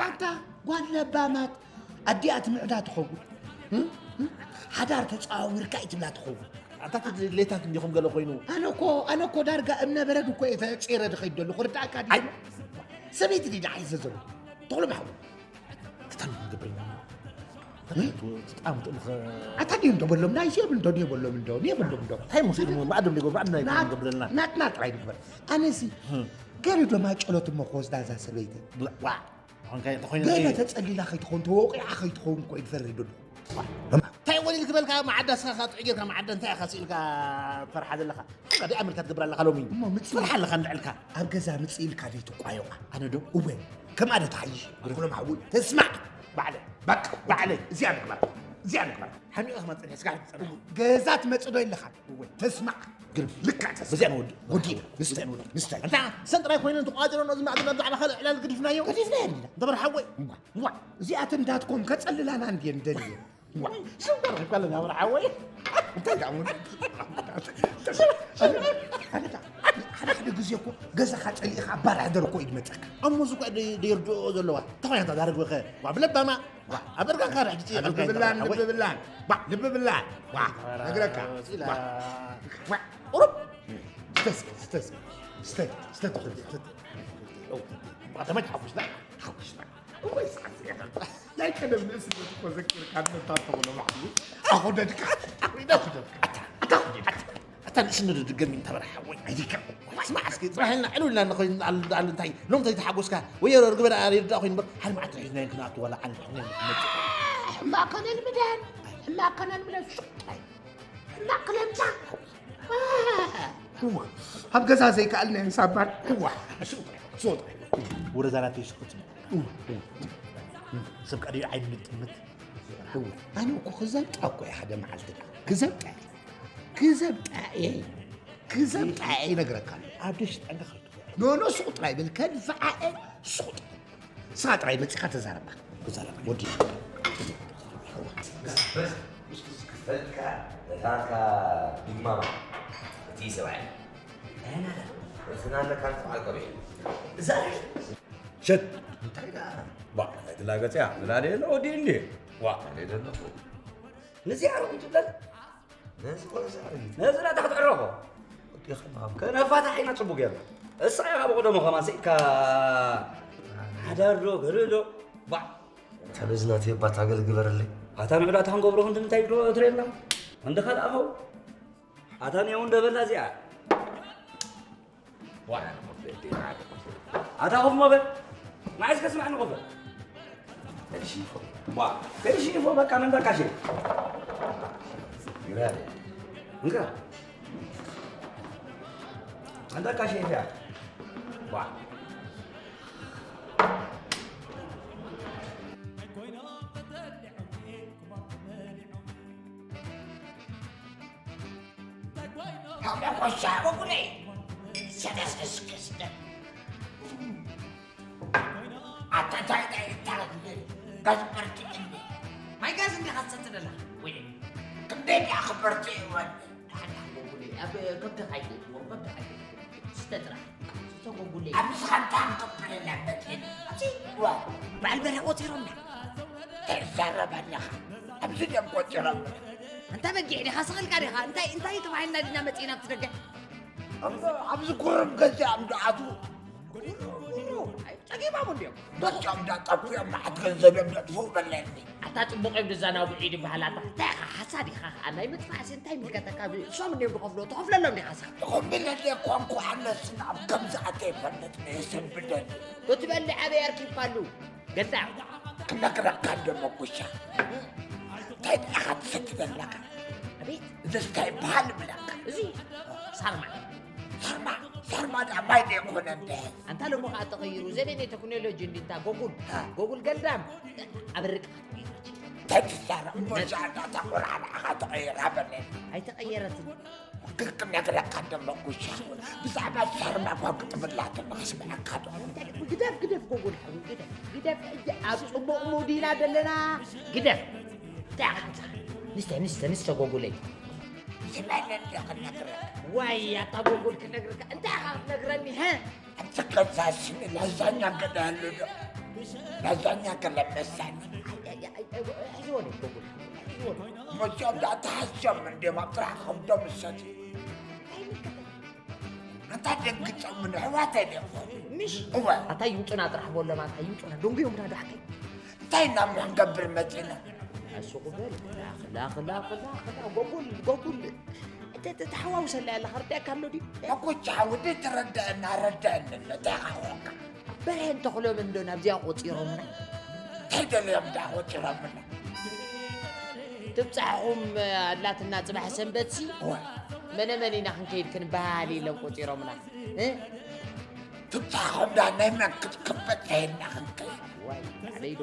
ኣታ ጓል ለባማት ኣዲኣ ትምዕዳ ትኸውን። እም? እም? ሓዳር ተጸዋዊርካ እዩ ትብላ ትኸውን። ኣታ እቲ ድሌታት እንዲኹም ገለ ኮይኑ። ኣነ እኮ፣ ኣነ እኮ ዳርጋ እምነ በረድ እኮ እየ ተጸይረ ዝኸይድ ዘለኹ። ርዳእካ ድዩ? ኣይ። ሰበይቲ ድዩ ደኣ ሒዘ ዘለኹ? ተኽሎም ሓወይ። ክታን ገብረና። እም? ትጣም ትእምኸ ኣታ ድዮም ዶ በሎም? ናይ ሲኦም እንዶ ድዮ በሎም እንዶ? ድዮ በሎም እንዶ? እንታይ ሙሴ ድማ ማዕዶም ዲጎ ማዕድ ናይ ናት-፣ ገብረና። ናትና ጥራይ ንግበር። ኣነሲ እም። ገለ ዶ ማጨሎት እሞ ክወስዳ እዛ ሰበይቲ? ዋ። ኣሁን ከይ-፣ ተኾይኑ ገለ ከይ-፣ ተጸሊላ ከይትኸውን፣ ተወቂዓ ከይትኸውን እኮ እዩ ዝፈርህ ዘሎ። እንታይ ወሊል ክበልካ መዓዳ ስኻ ካብ ጥዑይ ጌርካ መዓዳ እንታይ ኢኻ ስኢልካ ትፈርሓ ዘለኻ? በቃ ደኣ ኣመልካ ትገብር ኣለኻ ሎሚ። እሞ ምጽእ። ትፈርሓ ኣለኻ እንድዕልካ። ኣብ ገዛ ምጽእ ኢልካ ዘይትቋየቋ። ኣነ ዶ? እወ። ከምኣ ዶ ትሓይሽ? ብርኩሎም ሓዊ። ተስማዕ። ባዕለ። በቃ፣ ባዕለ። እዚኣ ንግበር። እዚኣ ንግበር። ሓሚቐ ክመጽእ ስጋዕ ትጸንሕ። ገዛ ትመጽእ ዶ ኢለኻ? እወ። ተስማዕ። ግርም። ልክዕ ተስማዕ። በዚኣ ንወዲ-፣ ወዲእና። ንስታይ፣ ንስታይ። ኣንታ ሰን ጥራይ ኮይነን ተቋጺረን ኣብዚ ማዕበል ኣብ ዛዕባ ካልእ ዕላል ገዲፍናዮ። ገዲፍናዮ እንዲና። እንተ በርሓ ወይ። እዋ። እዋ። እዚኣተን ዳትኮም ከጸልላና እንድየን ደልየን። እዋ። ሽም ቀሪብካ ኣለና በርሓ ወይ። እንታይ ደኣ ሙድ? ሓደ፣ ሓደ፣ ሓደ ግዜ እኮ ገዛኻ ጸሊእኻ ኣባራህደር እኮ እዩ ዝመጸካ። እሞ እዚ እኮ ደይ-፣ ደይርድኦ ዘለዋ። እንታይ ኮይና እታ ዛረግበኸ? ዋ፣ ብለባማ። ዋ፣ ኣብ እርጋንካ ርሕ ትጽይቕ ልቢ ኣልካ ብላን፣ ይንጠራጠር። ልቢ ብላን። ዋ፣ ልቢ ብላን። ዋ፣ ነግረካ። ኢላ። ዋ፣ ዋ፣ ቁሩብ። ስተ፣ ስተ፣ ስተ፣ ስተ፣ ስተ፣ ስተ፣ ስተ። ዋ፣ ተመች ሓጉስና። ሓጉስና። እወይ፣ ሰዓት እያ። ናይ ቀደም ንእስነት እኮ ዘኪርካ፣ ነታ ተብሎ ባዕሉ። ኣኹደድካ። ኣኹደድካ። ኣታ፣ ኣታ፣ ኣታ፣ ኣታ፣ ንእስነት ድገሚ እንተበረ ሓወይ። ኣይትከ-፣ ስማዕ እስኪ፣ ጽባሕ ኢልና ዕልው ኢልና ንኸይድ ንኣል-፣ ንኣል እንታይ? ሎም ተይተሓጎስካ፣ ወይ ርግበ ደኣ ይርዳእ ኮይኑ እምበር፣ ሓደ መዓልቲ ሒዝናየን ክንኣቱ ዋላ ዓለም ሒዝናየን ንመጽእ። ሕማቕ ከነልምደን፣ ሕማቕ ከነልምደን፣ ሱቕ ጥራይ። ሕማቕ ክለምጻ። እዋ፣ ኣብ ገዛ ዘይከኣልናየን ሳባን። እዋ፣ ሱቕ ጥራይ፣ ሱቕ ጥራይ። ወረዛ ናተይ ስኽት። እዋ፣ እዋ። ሰብ ቀዲኡ ዓይኑ ልጥምት። እዋ፣ ኣነ እኮ ክዘብጣ እኮ እየ ሓደ መዓልቲ ደኣ። ክዘብጣ እየ። ክዘብጣ እየ። ክዘብጣ እየ ይነግረካ ኣለኹ። ኣብ ደሽ ጠንቀ ከይትኾ። ኖ፣ ኖ፣ ሱቕ ጥራይ በል። ከድፍዓ እየ። ሱቕ ጥራይ። ንስኻ ጥራይ መጺኻ ተዛረባ። ተዛረባ። ወዲ። በስ፣ በስ፣ በስ፣ በስ፣ ክፈልጥካ፣ ነታትካ ቢግ ማማ፣ እቲ ሰብኣይ። እንታይ ናታ? እቲ ናለካ ንፍዓል ቀቢሕ። እዛ እያ። ሸት። እንታይ ደኣ? ባ፣ ናይ ትላገጽ እያ። ዝላለ የለ ወዲ እንዴ? ዋ። ናይ ደሎ። ነዚኣ ርኹም ትብለል? ነዚ ቆሎ ሰዓት። ነዚ ናታ ክትዕረፎ። ወዲ ኸማም። ከነፋታሕ ኢና ጽቡቅ ጌርና። እሳ ኢኻ ብቕደሙ ኸማን ስኢካ። ሓዳር ዶ፣ ገለ ዶ? ባ። ተበዝናት የባት ኣገል ግበረለይ። ኣታ ንዕዳታ ክንገብሮ ክንዲ እንታይ ዶ ትርእየና? እንደ ካልኣኸው። ኣታ ንየው እንደ በላ እዚኣ። ዋ። ኣታ ኮፍ ሞ በል። ንዓይ እስከ ስማዕኒ ኮፍ በል። እሺ። ዋ። እሺ፣ ይፎ በቃ ምን በቃ እሺ። እንካ። ኣንታ ካሽ የት እያ? ዋ። ሃብያ ቆሻ በጉለይ። ሰደስክስክስ። ኣታ እንታይ እንታይ ይታረቅ? ጋዝ በርትዕ እንዴ? ማይ ጋዝ እንዴ ካሰት ደላ? ወይ ክንደይ ደኣ ክበርትዕ ይወል? ኣታ በጉለይ፣ ኣብ ከብዲ ካይደትዎ፣ ከብዲ ካይደትዎ። ስተ ጥራሕ። ስተ በጉለይ። ኣብዚ ሓንታ ክንገብር ኢና መፅእና። ኣብዚ ዋ። በዓል በርሀ ቆፂሮምና። ተዛረብ ኣለኻ። ኣብዚ ድዮም ቆፂሮምና። ኣንታ በጊዕ ዲኻ፣ ስቕ ኢልካ ዲኻ? እንታይ፣ እንታይ ተባሂልና ዲና መፂእና ኣብቲ ደገ? እሞ ኣብዚ ኩርም ገዚኦም ዶ ኣትዉ? ኩሩ፣ ኩሩ። ኣይ፣ ጸጊቦም እንድዮም። በዚኦም ዳ ጠፍኦም መዓት ገንዘብ እዮም ዘጥፍኡ በለኒ። ኣታ ጽቡቕ እዮም ዝዘናግዑ ይበሃል ኣታ። እንታይ ኢኻ ሓሳድ ኢኻ ኸኣ? ናይ ምጥፋእሲ እንታይ ይምልከተካ? እሶም እንድዮም ዝኸፍሉ፣ ትኸፍለሎም ዲኻ ስኻ? ይኸፍለለይ እኳ እንኳ ኣለስን ኣብ ከምዚ ኣተ ይፈልጥ ነው የሰንብደኒ። ክትበልዕ ኣበይ ኣርኪብካሉ? ገዛ ክነግረካ እንዶ መጉሻ። እንታይ ደኣ ኢኻ ትሰቲ ዘለካ? ኣቤት። እዚ እንታይ ይበሃል እብለካ? እዚ ሳርማ። ሳርማ፣ ሳርማ ደኣ ማይ ደይኮነ እንደ። ኣንታ ሎሚ ኸኣ ተቐይሩ፣ ዘበነ ቴክኖሎጂ እንዲታ ጎጉል፣ ሃ። ጎጉል ገልዳም ኣብ ርቃ ተቐይሩ። እንታይ ትዛረብ? እሞ እዛ እንዳታ ቆልዓ ንዓኻ ተቐይራ በለኒ። ኣይተቐየረትን። ግን ክነግረካ እንዶ መጉሻ፣ ብዛዕባ ሳርማ እኳ ግጥም ኣላትኒ፣ ክስምዓካ ዶ? እንታይ? ግደፍ፣ ግደፍ፣ ጎጎል ሓወይ፣ ግደፍ፣ ግደፍ። ሕጂ ኣብ ጽቡቕ ሙድ ኢና ዘለና። ግደፍ። እንታይ ኢኻ? ንስተ፣ ንስተ፣ ንስተ ጎጎለይ። ዝበለ እንደ ክነግረካ። ዋይ፣ ኣታ ጎጎል ክነግረካ። እንታይ ኢኻ ክትነግረኒ፣ ሀ? ኣብቲ ገዛ ስኒ ላዛኛ ገለ ኣሎ ዶ? ላዛኛ ገለ መሳኒ። ኣይ፣ ኣይ፣ ኣይ፣ ኣይ፣ ሕዝዎ ነይ፣ ጎጎል፣ ሕዝዎ ነይ። መዚኦም ደኣ ተሃስዮም እንድዮም ኣብ ጥራሕ ከብዶም ዝሰትዩ። ኣታ ደንግጾም ምን ኣሕዋተይ ደኾኑ። ምሽ? እወ። ኣታ ይውጡና ጥራሕ በሎም፣ ኣታ ይውጡና። ደንጉዮምና ዶ ሓቀይ? እንታይ ኢና እሞ ክንገብር መጺና? ኣሱ ክበል፣ ላኽ፣ ላኽ፣ ላኽ፣ ላኽ፣ ላኽ፣ ጎጉል፣ ጎጉል። እተ፣ እተ፣ ተሓዋውሰላ ያለኻ ርዳእካ ኣሎ ድዩ? መጎቻ ወዲ ትረዳእና፣ ረዳእኒ ኣሎ፣ እንታይ ኢኻ ኾንካ? በርሄን ተኽሎም እንዶ ናብዚኣ ቆጺሮምና። እንታይ ደልዮም ደኣ ቆጺሮምና? ትብጻሕኹም ኣላትና ጽባሕ ሰንበትሲ፣ እወ። መነ መን ኢና ክንከይድ ክንበሃል ኢሎም ቆጺሮምና። እ? ትብጻሕኹም ደኣ ናይ መን ክትክበጥ ከይድና ክንከይድ? ዋይ፣ ባዕለይ ዶ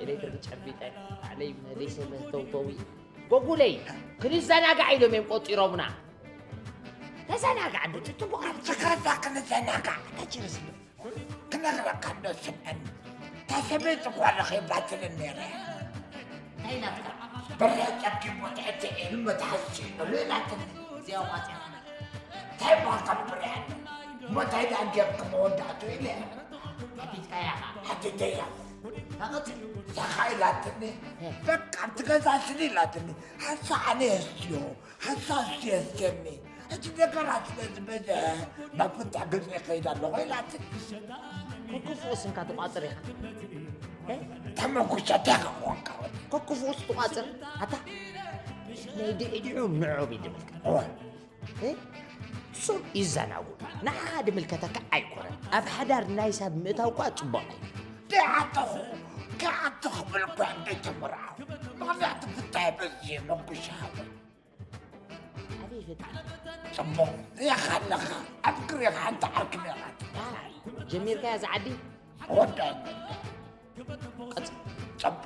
ኤሌክትሪክ ጨቢጠ፣ ባዕለይ መለሰ መህተውተዊ። ጎጉለይ፣ ክንዘናጋዕ ኢሎም እዮም ቆጺሮምና። ተዘናጋዕ እንዶ፣ ጽቡቕ ኣብ ችግርታ ክንዘናጋዕ። ኣታ ችርስ እንዶ። ክነግረካ እንዶ ስምዐኒ። እታ ሰበይቲ እኳ ረኺባትኒ ነይረ። እንታይ ኢላትካ? ብረ ጨኪሙ ትሕቲ ኢሉ መትሓዚ ስኢኑሉ ኢላትኒ። እዚኣ ዋፂኣ። እንታይ እሞ ከብርያኒ? እሞ እንታይ ደኣ ጌርኪ መወዳእቱ ኢለ። ሓቲትካያ ኢኻ? ሓቲተያ። ፈቐት? እዛ ኸ ኢላትኒ። እ። በቃ ኣብቲ ገዛ ስኒ ኢላትኒ። ሓንሳእ ኣነ የስትዮ። ሓንሳእ እሱ የስተኒ። እቲ ነገራት ስለ ዝበዝሐ ናብ ፍታሕ ገጽ ይኸይድ ኣለኹ ኢላትኒ። ከክፉኡ ስንካ ትቋጽር ኢኻ። እ? ተመጉሻ እንታይ ኾንካ ወዲ? ከክፉኡስ ትቋጽር? ኣታ ናይ ድዒድዑ ንዑ ቢድ ምልካ። እወ። እ? እሶም ይዘናጉ። ንዓኻ ድምልከተካ ኣይኮነን። ኣብ ሓዳር ናይ ሰብ ምእታው እኳ ጽቡቕ እዩ። ደይኣተኹ፣ ከይኣቱ ክብል እኳ እንዶ ተመርዓው። ምኽንያቱ ፍታሕ በዝየ መጉሻ ሓወይ። ኣበይ ፈቲኻ? ጽቡቕ ርኢኻ ኣለኻ። ኣብ ግሬኻ ሓንቲ ዓርኪ ነይራትኒ። ኣይ፣ ጀሚርካያ እዛ ዓዲ? ወዳእኒ። ቀጽል። ጽቡቕ።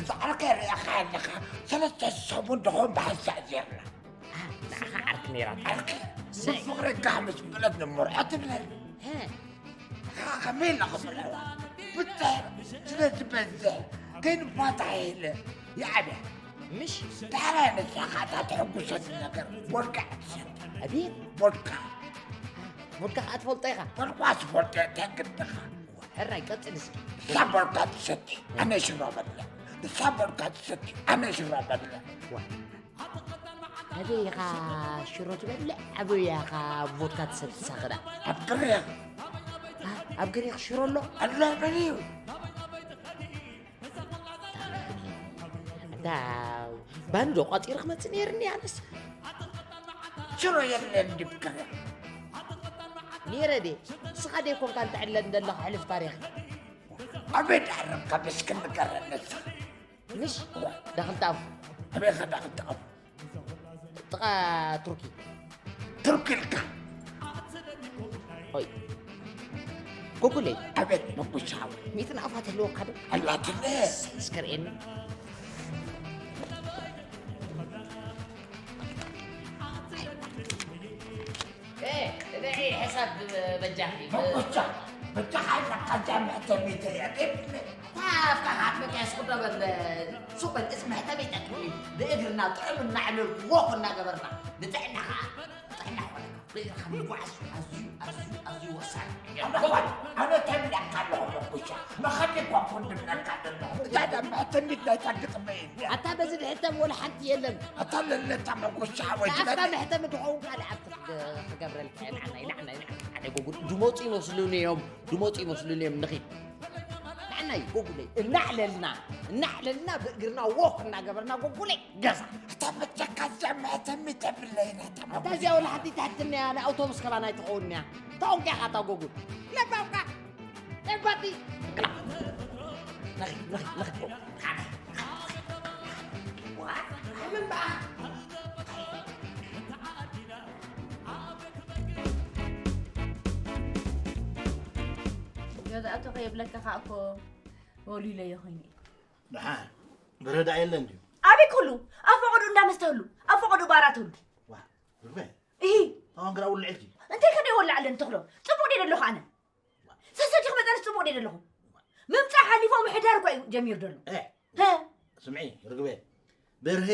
እዛ ዓርከይ ርኢኻ ኣለኻ። ሰለስተ ሰሙን ደኾን ብሓንሳእ ዜርና። ኣ፣ ንዓኻ ዓርኪ ነይራትካ። ዓርኪ? እሰይ። ብፍቕሪ ጋህ ምስ በለት ንመርዖ ትብለኒ። ሀ። ከመይ ኢለ ክምርዐዋ? ብትሕ ስለ ዝበዝሕ ከይንፋታሕ ኢለ ይኣብያ። ምሽ? ዳሕራይ ንስኻ እታ ተሐጉሰኒ ነገር ቦድካ እያ ትሰቲ። ኣቤት? ቦድካ። ቦድካ ከኣ ትፈልጦ ኢኻ? ቦድካ ዝፈልጦ እንታይ ግድኻ? ሕራይ ቀጽል እስኪ። ንሳ ቦድካ ትሰቲ፣ ኣነ ሽሮ በልዕ። ንሳ ቦድካ ትሰቲ፣ ኣነ ሽሮ በልዕ። ዋ። ኣበይ ኢኻ ሽሮ ትበልዕ? ኣበይ ኢኻ ቮድካ ትሰቲ ሳኽዳ? ኣብ ግሬኽ። ኣ፣ ኣብ ግሬኽ ሽሮ ኣሎ? ኣሎ፣ በልዩ። ኣታ፣ ባኒ ዶ ቋጺረ ክመጽእ ነይርኒ ኣነስ? ሽሮ የለን ድዩ ኣብ ግሬኽ? ነይረ ድየ? ንስኻ ደይኮንካ እንተዕለ እንደለኻ ሕሉፍ ታሪኽ። ኣበይ ደኣ ረብካ በስኪ ንገረኒ እስኪ። ምሽ? ዳኽልቲ ኣፉ። ኣበይ ኸ ዳኽልቲ ኣፉ? ጥቓ ቱርኪ። ቱርኪ ኢልካ? ሆይ ጎጉለይ፣ ኣቤት መጉሻው ሚእቲ ናቕፋት ኣለወካ ዶ? ኣላትለ እስከ ርእየኒ። ሕሳብ በጃኺ። መጉሻ በጃኻ ኣለካ ጃምዕ ተሚተ የድብኒ ኣፍካ ካብ መቀስ ቁጠበል ሱቅ በል። እዚ መሕተሚ ይጠቅም እዩ። ብእግርና ጥዑም እናዕለልኩ ወክ እናገበርና ንጥዕና ከዓ ጥዕና ኾነ ብእግርካ ምጓዓዝ ኣዝዩ ኣዝዩ ኣዝዩ ወሳኒ እዩ። ኣነ ተብለካ ኣለኹ መጉሻ መኸዲ እኳ ኮንድምነካ ኣለኹ እዛ ጃምዕ ተሚት ናይታ ግጥመ እያ ኣታ በዚ ድሕተም ወላ ሓንቲ የለን። ኣታ ለለታ መጉሻ ሓወይ ኣፍካ መሕተሚ ድኸውን ካልእ ኣብቲ ክገብረልካ እየ። ንዓናይ ንዓናይ ንዓናይ ጎጉ ድመፁ ይመስሉኒ እዮም። ድመፁ ይመስሉኒ እዮም። ንኺድ ንዓናይ ጎጉለይ እናዕለልና እናዕለልና ብእግርና ወክ እናገበርና ጎጉለይ ገዛ። እታ በጃካ እዚኣ መሕተሚ ተብለይ ናታ ኣታ እዚኣ ወላ ሓንቲ ትሕትንያ ናይ ኣውቶቡስ ከላ ናይ ትኸውን እያ። ተቐንቂኻ እታ ጎጉል ለባብካ ለባቲ ገዛእቶ ከየብለካ ከዓ እኮ ወሊለዮ ኮይኑ እዩ። ደሓን ብረዳ የለ እንድዩ ኣበይ ኩሉ ኣብ ፈቐዱ እንዳመስተህሉ ኣብ ፈቐዱ ባራትህሉ ዋ ርበ እሂ ታዋን ግራ ውልዕ ኢልኪ እንታይ ከደ ይወልዕ ኣለን ተኽሎ ጽቡቕ ደይ ደለኹ ኣነ ሰሰቲ ክመጠንስ ጽቡቕ ደይ ደለኹ ምምጻእ ሓሊፎ ምሕዳር እኳ እዩ ጀሚሩ ደሎ እ ሀ ስምዒ ርግበ በርሄ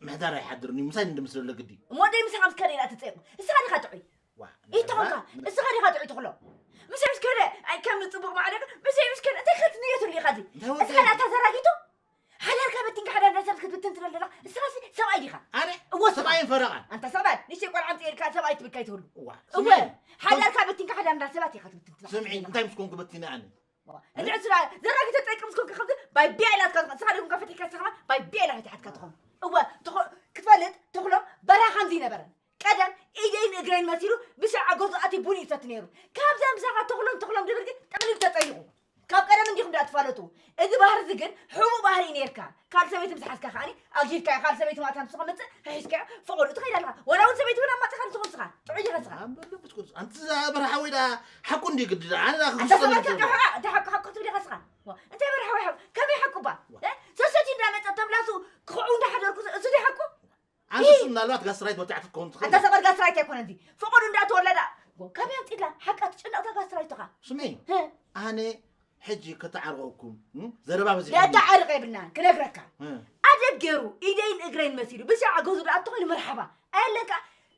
ምሕዳር ኣይሓድርን እዩ ምሳይ እንድምስለሎ ግዲ እሞ ደይ ምሳኻ ምስ ከደ ኢላ ትጸይቑ እስኻ ዲኻ ጥዑይ ዋ፣ ኢትኾንካ፣ እስኻ ዲኻ ጥዑይ ትኽሎ? ምሰይ ምስ ከደ፣ ኣይ ከም ጽቡቕ ማዕረግ፣ ምሰይ ምስ ከደ፣ እንታይ ከትንየትሉ ኢኻ እዚ? እንታይ ወዲ? እስኻ ዳታ ዘራጊቱ? ሓዳርካ በቲንካ ሓዳር ዳሰብ ክትብትን ትብል ዘለኻ፣ እስኻሲ ሰብኣይ ዲኻ? ኣነ እወ፣ ሰብኣይን ፈረቓን። ኣንታ ሰብኣይ፣ ንእሽተይ ቆልዓ ኣምፅኤልካ ሰብኣይ ትብል ካይትህሉ። እዋ፣ እወ፣ ስምዒ። ሓዳርካ በቲንካ ሓዳር እንዳሰባት ኢኻ ትብትን ትብል። ስምዒ፣ እንታይ ምስ ኮንኩ በቲነ ኣነ? እንድዒ ስራ ዘራጊተ ጠይቂ ምስ ኮንካ ከምዚ ባይ ቢያ ኢላትካ ትኾን። እስኻ ደጉምካ ፈቲሕካ እስኻ ባይ ቢያ ኢላ ፈቲሓትካ ትኾን። እወ፣ ትኾ-፣ ክትፈልጥ ተኽሎ በረኻ ከምዚ ይነበረን። ቀደም ኢደይን እግረይን መሲሉ ብሻዕ ገዝኡ ኣትዩ ቡን ይሰቲ ነይሩ። ካብዛ ምሳኻ ተኽሎም ተኽሎም ድብል ግን ጠቕሊሉ ተጸይቑ። ካብ ቀደም እንዲኹም ደኣ ትፋለጡ። እዚ ባህሪ እዚ ግን ሕቡእ ባህሪ እዩ ነይርካ። ካልእ ሰበይቲ ምስ ሓዝካ ከኣ ኣግሂድካዮ። ካልእ ሰበይቲ ማእታ ንሱ ክመጽእ ሒዝካዮ ፈቐድኡ ትኸይድ ኣለኻ። ወላ እውን ሰበይቲ እውን ኣማጺኻ ንሱ ንስኻ ጥዑይ ኢኻ ንስኻ። ኣንበር መንፈስ ቅዱስ ኣንቲ እዛ በረሓወይ ደኣ ሓቁ እንዲ ግዲ ደኣ ኣነ ደኣ ኣንታ ክፍስጠኒ ሰብኣይ ዝብሎ። ከብዳሕዋ እንታይ ሓቁ ሓቁ ትብል ኢኻ ንስኻ። ዋ፣ እንታይ በረሓወይ ሓቁ? ከመይ ሓቁ እባ? እ? ሰሰቲ እንዳመጸ ተምላሱ ክኽዑ እንዳሓደርኩ እዚ ዶ ሓቁ? ኣንተስ ምናልባት ጋስትራይት ወቲዓት ክትከውን ትኽእል ኣንታ እያ። ሰበር ጋስትራይት ኣይኮነን እዚ ፈቐዱ እንዳተወለዳ ካበይ ኣምፂላ ሓቃ ትጭነቕታ ጋስትራይት ኢኻ ስሚ ህ። ኣነ ሕጂ ከተዓርቐኩም እም? ዘረባ በዚሑ ደታ ዓርቕ የብልናን ክነግረካ እ። ኣደብ ገይሩ ኢደይን እግረይን መሲሉ ብሻዕ ገዙ ደኣ ተኾይኑ መርሓባ ኣየለካ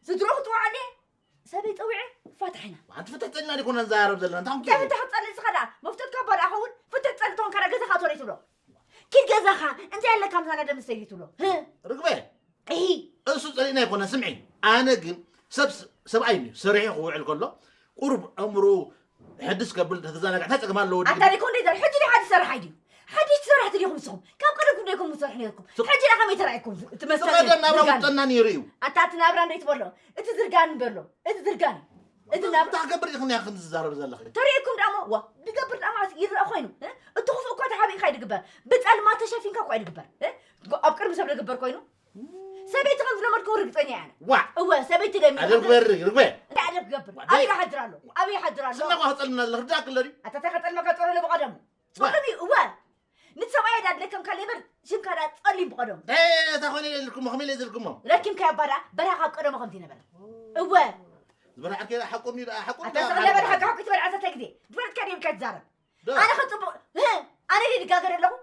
ስድሮ ክፅውዓኒ ሰበይ ፀዊዐ ፋታሕ ኢና ሓንቲ ፍትሕ ፀልና ዲኮና ንዘራረብ ዘለና እንታይ እንታይ ኮንኪ ፍትሕ ፀሊ እስኻ ደኣ መፍቶት ካብ ባዳ ኸውን ፍትሕ ፀሊ ተኾንካ ደኣ ገዛኻ ኣትወደይ ትብሎ ኪድ ገዛኻ እንታይ ኣለካ ምሳና ደምሰይ ትብሎ ህ ርግበ እሂ እሱ ፀሊእና ኣይኮነ ስምዒ ኣነ ግን ሰብ ሰብኣይ እዩ ሰሪሑ ክውዕል ከሎ ቁሩብ ኣእምሮ ሕድስ ከብል ተዘናግዕ እንታይ ፀገም ኣለዎ ኣታ ደይ ኮንደ ይዘር ሕጂ ደይ ሓዲ ሰራሕ ኣይድዩ ሓዲ ትሰርሕ ትዲኹም ንስኹም ካብ ቀደምኩም ደይኮም ትሰርሑ ነርኩም ሕጂ ደኣ ከመይ ተራእይኩም እቲ መሰል ቀደም ናብራ ዝርጋን ውጠና ነይሩ እዩ ኣታ እቲ ናብራ እንደይ ትበሎ እቲ ዝርጋን በሎ እቲ ዝርጋን እዩ እቲ ናብራ እንታይ ክገብር ኢኽን ኢኽን ዝዛረብ ዘለኺ ተሪእኩም ደሞ ዋ ድገብር ደኣ ማለት ይረአ ኮይኑ እ? እቲ ክፉእ እኮ ተሓቢእካ ይድግበር ብፀልማ ተሸፊንካ እኮ ይድግበር እ? ኣብ ቅድሚ ሰብ ዝግበር ኮይኑ ሰበይቲ ከም ዝለመድኩ ርግፀኛ እያ ኣነ። ዋዕ! እወ ሰበይቲ ደይ ኣደብ ግበሪ ርግበ። እንታይ ኣደብ ክገብር? ዋዕ! ኣበይ ይሓድር ኣሎ? ኣበይ ይሓድር ኣሎ? ስና ኳ ከፀልና ኣለኽ ርዳእ ክለሪ። ኣታ እንታይ ከፀልመካ ፀሎ ብቐደሙ። ዋ! ጸልሚ እወ ንሰብኣይ ዳ ድለከም ካሌበር ሽምካ ዳ ጸሊም ብቐደሙ። እንታይ እታ ኮይነ ኢለ ዝልክሞ ከመይ ኢለ ዝልክሞ? ረኪምካዮ እባ ዳ በረኻ ኣብ ቀደሙ ከምቲ ነበረ። እወ ዝበርሓ ኣርኬ ሓቁኒ ደኣ ሓቁኒ ኣታ ደኣ ስቕ ለበል ሓቂ ሓቂ ትበል ዓሰርተ ግዜ ድፈለጥካ ድየ ኢልካ ትዛረብ። ዶ? ኣነ ከጽቡቕ ኣነ ድየ ድጋገር ኣለኹ?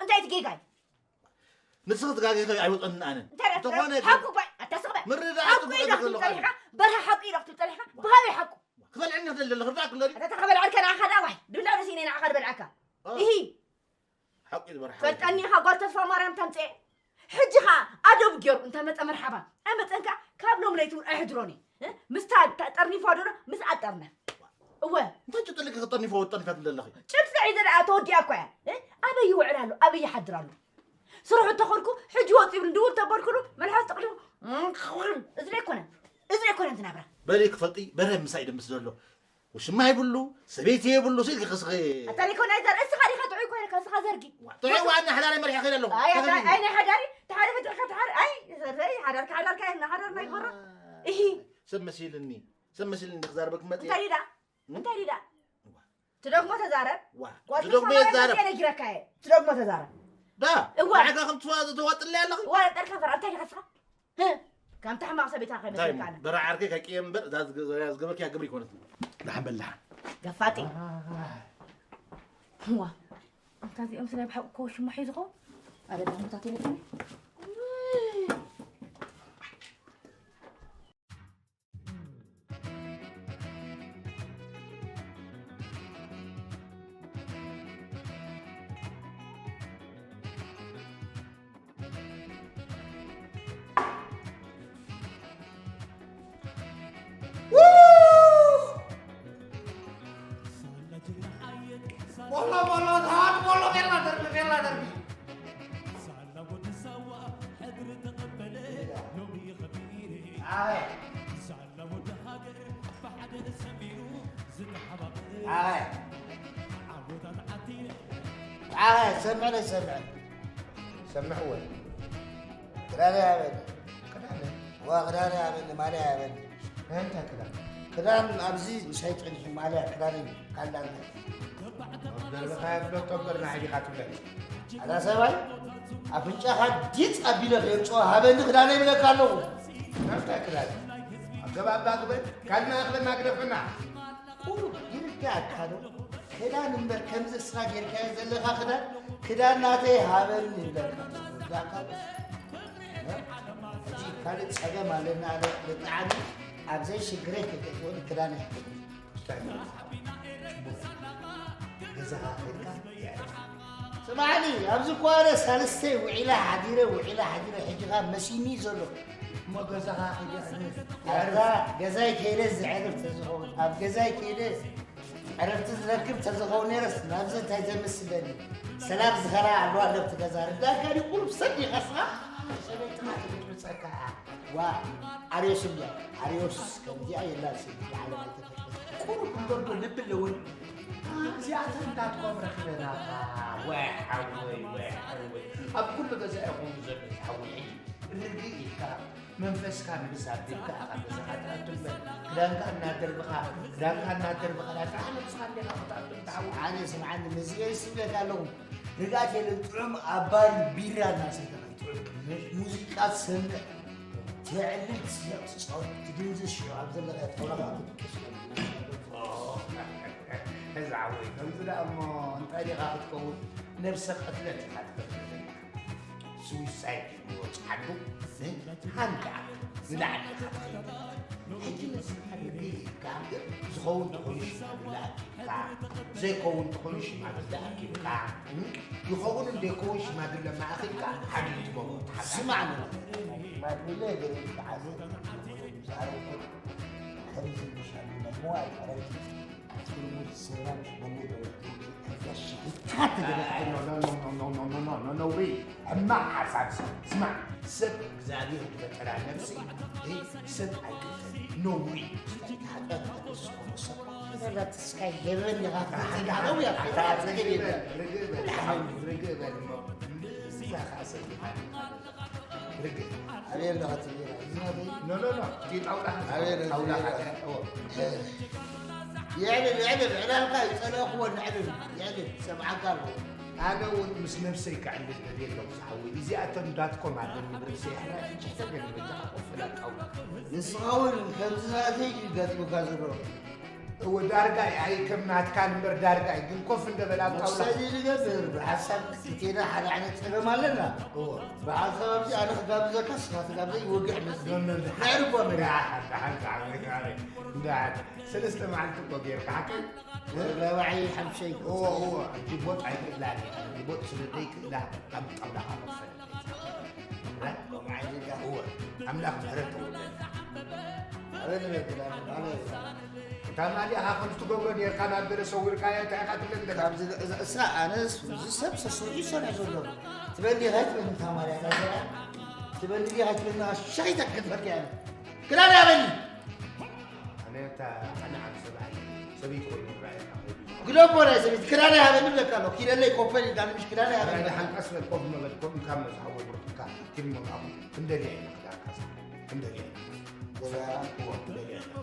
እንታይ እቲ ጌጋይ? ንስኺ ትጋገኺ ኣይወፀንን ኣነ እንታይ ደኣ እንተኾነ ሓቁ እኳ ኣታ ስቕ በል ምርዳእ ሓቁ ጽቡቕ ኢለ ነገር ክትብል ኣለኹ ኣነ ጸኒሕካ በርሃ ሓቁ ኢለ ክትብል ጸኒሕካ ብሃበይ ሓቁ ክበልዐኒ ክደሊ ኣለኹ ርዳእ ክለሪ ኣታ ተኸበል ዓርከ ንዓኻ ደኣ ዋይ ድብላ ደስ ኢነ ንዓኻ ድበልዓካ ኣህ፣ ይሂ ሓቁ እዩ ዝበርሃ ፈልጠኒ ኢኻ ጓል ተስፋ ማርያም ተምፅኤ ሕጂ ኸዓ ኣደብ ገይሩ እንተ መፀ መርሓባ ኣይመፀን ከዓ ካብ ሎም ለይቲ እውን ኣይሕድሮን እየ እ? ምስታ ጠርኒፋ ዶ ምስ ኣጠርነ እወ እንታይ ጭጥልቂ ክጠርኒፎ ጠርኒፋ ትብለለኺ ጭብጢ ሒዘ ደኣ ተወዲኣ እኮ እያ እ? ኣበይ ይውዕል ኣሎ ኣበይ ይሓድር ኣሎ ስርሑ እንተኸድኩ ሕጂ ወፂኡ ይብል ድውል ተበልኩሉ መልሓስ ጠቕሊሉ እዚ ዶ ኣይኮነን እዚ ዶ ኣይኮነን ዝናብራ በሊ ክፈልጢ በረ ምሳይ ደምስ ዘሎ ውሽማ ይብሉ ሰበይቲ የብሉ ሲል ክስኺ ኣታ ሪኮናይዘር እስኻ ዲኻ ጥዑይ ኮይንካ እስኻ ዘርጊ ጥዑይ ዋና ሓዳሪ መሪሐ ከይደ ኣለኹ ኣይ ኣታ ኣይ ናይ ሓዳሪ ተሓደ ፈትሕካ ተሓደ ኣይ ዘረይ ሓዳርካ ሓዳርካ የና ሓዳርና ይፈራ እሂ ሰብ መሲልኒ ሰብ መሲልኒ ክዛረበክ መጥ እንታይ ኢላ እንታይ ዲዳ? ትደግሞ ተዛረብ። ዋ፣ ቆልቲ ትደግሞ ሰማይ የዛረብ። መፅየ ነጊረካ እየ። ትደግሞ ተዛረብ። ዳ፣ እዋ። ንዓጋ ከም ትዋ-፣ ትዋጥለይ ኣለኺ? እዋ፣ ጠርካ ፈራ፣ እንታይ ዲኻ ስኻ? ህ፣ ከምታ ሕማቕ ሰበይታ እንታይ ከይመስለካ እሞ? ኣነ። በራ ዓርከይ ከቂየ እምበር፣ እዛ ዝገ-፣ እዛ ዝገበርክያ ግብሪ ይኮነት። ደሓን በል፣ ደሓን። ገፋጢ። ዋ፣ እንታ እዚኦም ስለ ብሓቂ እኮ ሽማ ሒዙ ኸውን? ኣረ፣ ደሞታት የለብን። ቦሎ፣ ቦሎ፣ ተዋት፣ ቦሎ፣ ቤላ ደርቢ፣ ቤላ ደርቢ። ኣይ። ኣይ። ኣይ፣ ሰምዕለይ፣ ሰምዕ። ሰምዕወ። ክዳን ያበኒ። ክዳን? ዋ፣ ክዳን ያበኒ፣ ማልያ ያበኒ። ናይ እንታይ ክዳን? ክዳን ኣብዚ ምሳይ ጸኒሑ ማልያ ክዳን እዩ፣ ካልእ እንታይ? ደርብኻ የፍለጦ እምበር ንዓይ ዲኻ ትብለኒ? ኣታ ሰብኣይ፣ ኣፍንጫኻ ዲጽ ኣቢለ ከየምጽኦ ሃበኒ ክዳነይ ይብለካ ኣለኹ። ናይ እንታይ ክዳን? ኣገባብባ ግበር፣ ካልእ ማእኽለና ግደፈና። ቁሩብ ይርዳእካ ዶ? ክዳን እምበር ከምዚ እስኻ ጌርካዮ ዘለኻ ክዳን፣ ክዳን ናተይ ሃበኒ ይብለካ። ይርዳእካ ዶ? ሕጂ ካልእ ጸገም ኣለና ዶ? ብጣዕሚ ኣብ ዘይሽግረይ ከይተእትወኒ ክዳን ይሃበኒ። ክዳን ይሃበኒ። ጽቡቕ። ገዛኻ ከይድካ የዕርፍ። ስምዓኒ፣ ኣብዚ እኮ ኣነ ሳልስተይ ውዒለ ሓዲረ፣ ውዒለ ሓዲረ፣ ሕጂ ኸኣ መሲኒ ዘሎ። እሞ ገዛኻ ከይደ ኣዛ ገዛይ ከይደ ዘዕርፍ ተዝኸውን፣ ኣብ ገዛይ ከይደ ዕረፍቲ ዝረክብ ተዝኸውን ነይረስ፣ ናብዚ እንታይ ዘምስለኒ? ሰላም ዝኸራ ኣለዋ ኣለብቲ ገዛ። ርዳእካ ድዩ ቁሩብ ሰብ ዲኻ እስኻ? ሰበይትኻ ትብጥብጸካ። ዋ፣ ኣርዮስ እንድያ። ኣርዮስ ከምዚኣ የላን ሰበይቲ ዓለም ኣይተፈጥረትን። ቁሩብ እምበር ዶ ልቢ ኣለወን? እዚኣተን እንዳትኮም ረኺበናኻ። ወይ ሓወይ፣ ወይ ሓወይ። ኣብ ኩሉ ገዛ ኢኹም ዘሎ ዝሓወይ ሕጂ። ርግእ ኢልካ፣ መንፈስካ ንብስ ኣቢልካ ኢኻ ገዛኻ ትኣቱ እምበር፣ ክዳንካ እናደርብኻ፣ ክዳንካ እናደርብኻ፣ ጥራሕ ነብስኻ እንዲኻ ክትኣቱ እንተሓወይ። ኣነ ስምዓኒ፣ መዚኤ ይስብለካ ኣለኹ። ርግኣት የለን፣ ጥዑም ኣብ ባር ቢራ እናሰተኻ፣ ጥዑም ሙዚቃ ትሰምዕ፣ ተዕልል፣ ትስሕቕ፣ ትጻወት፣ ትድንዝዝ፣ ሽዑ ኣብ ዘለኻዮ ጣውላኻ ክትድቅስ። ኦ፣ እዚ ሓወይ፣ ከምዚ ደኣ እሞ እንታይ ዲኻ ክትከውን? ነብሰ ቅትለት ኢኻ ትገብር ዘለኻ። ስዊሳይድ ኢልዎ ጻዕዱ፣ እ? ሃንቃ ንላዕሊ ኢኻ ትኸይድ። ሕጂ ነዚ ኢልካ ዝኸውን ተኾይኑ ሽማግለ ኣኪብካ፣ ዘይከውን ተኾይኑ ሽማግለ ኣኪብካ፣ እ? ይኸውን እንደ ይኸውን ሽማግለ ማእኺልካ ሓድል ትገብሮ ትሓታ። ስማዕ ንብል። ሽማግለ ገለ ይተዓዘ፣ ዝኣረገ ከምዚ ምሻሉ ነሞ ኣይቀረብን። ሕማቕ ሓሳብ ሰብ። ስማዕ፣ ሰብ እግዚኣብሔር ዝፈጠራ ነፍሲ፣ እ፣ ሰብ ኣይቅተል። ነውሪ። ኃጢአት ዝኾነ ሰብ። ዘላትስካ ሄበን ኢኻ ትብል ዘለኻ ነውሪ ኣትበል። ርግእ በል፣ ርግእ በል፣ ርግእ በል እሞ። እዛ ኸዓ ሰብ ይባል። ርግእ። ኣበይ ኣለኻ ትብለና? እዚ ናተይ? ኖ፣ ኖ፣ ኖ። እቲ ጣውላ ኣበይ ኣሎ? ጣውላ እዚ? ኣበይ ኣሎ? እዎ። የዕልል፣ የዕልል፣ ዕላልካ ይጸለእክዎ፣ ንዕልል፣ የዕልል፣ ሰምዓካ ኣለኹ። ኣነ እውን ምስ ነብሰይ ክዕልል ደልየ ኣለኹ ዝሓወይ። እዚኣተን ዳትኮም ኣለኒ ብርእሰይ። ሕራይ ሕጂ ሕተገኒ በጃኻ ኮፍ በል ኣብ ጣውላ። ንስኻ እውን ከምዚ ናተይ እዩ ገጢሙካ ዘሎ። እወ፣ ዳርጋይ፣ ኣይ፣ ከም ናትካን እምበር ዳርጋይ፣ ግን ኮፍ እንደ በላ ኣብ ጣውላ። መውሰዲ ንገብር፣ ብሓሳብ ክልቴና ሓደ ዓይነት ጸገም ኣለና። እወ። ብሓሳብ ኣብዚ ኣነ ክጋብዘካ፣ ንስኻ ትጋብዘ፣ ይወግሕ መስሎ። ኖ፣ ኖ፣ ኖ። ናይ ርጓ መሪሕ። ደሓን፣ ደሓን፣ ደሓን፣ ደሓን። ሰለስተ መዓልቲ እኮ ጌርካ፣ ሓቀይ? ራብዓይ፣ ሓምሻይ። እወ፣ እወ፣ ጅቦጥ ኣይክእላን እየ። ጅቦጥ ስለ ዘይክእላ፣ ኣብ ጣውላኻ ኮፍ በል። እወ፣ ኣምላኽ ምሕረት ተወልደ። ኣበይ ንነግር? ኣነ፣ ኣነ። እታ ማልያኻ ከም ትገብሮ ኔርካ ናብ ገለ ሰዊርካያ እንታይ ኢኻ ትብለኒ ዘለኻ? ካብዚ፣ እዛ፣ እሳ፣ ኣነ፣ እዚ ሰብ ሰሲዑ ይሰርሕ ዘሎ። ትበሊ ኸይትበሊ እታ ማልያ፣ እዛ ዘርኣ። ትበሊ ድያ ኸይትበሊ፣ ሸኺተ ክትበልኪ ኣነ። ክዳን ያበሊ። ኣነ እታ፣ ኣነ ዓቢ ሰብኣይ፣ ሰበይቲ ኮይኑ ይረኣየካ ኸይዱ። ግደፎ ናይ ሰበይቲ፣ ክዳን ያበሊ እብለካ ኣለኹ። ኪደለይ ኮፈል ኢልካ፣ ንምሽ ክዳን ያበሊ። ኣረ፣ ደሓን ቀስ በል፣ ኮፍ መበል፣ ኮፍ ኢልካ መዝሓቦ ብርቱካ፣ ኪድ መምሃቦ። ክንደልያ ኢና ክዳንካ፣ ክንደልያ ኢና። ገዛ እዎ፣ ክንደልያ ኢና።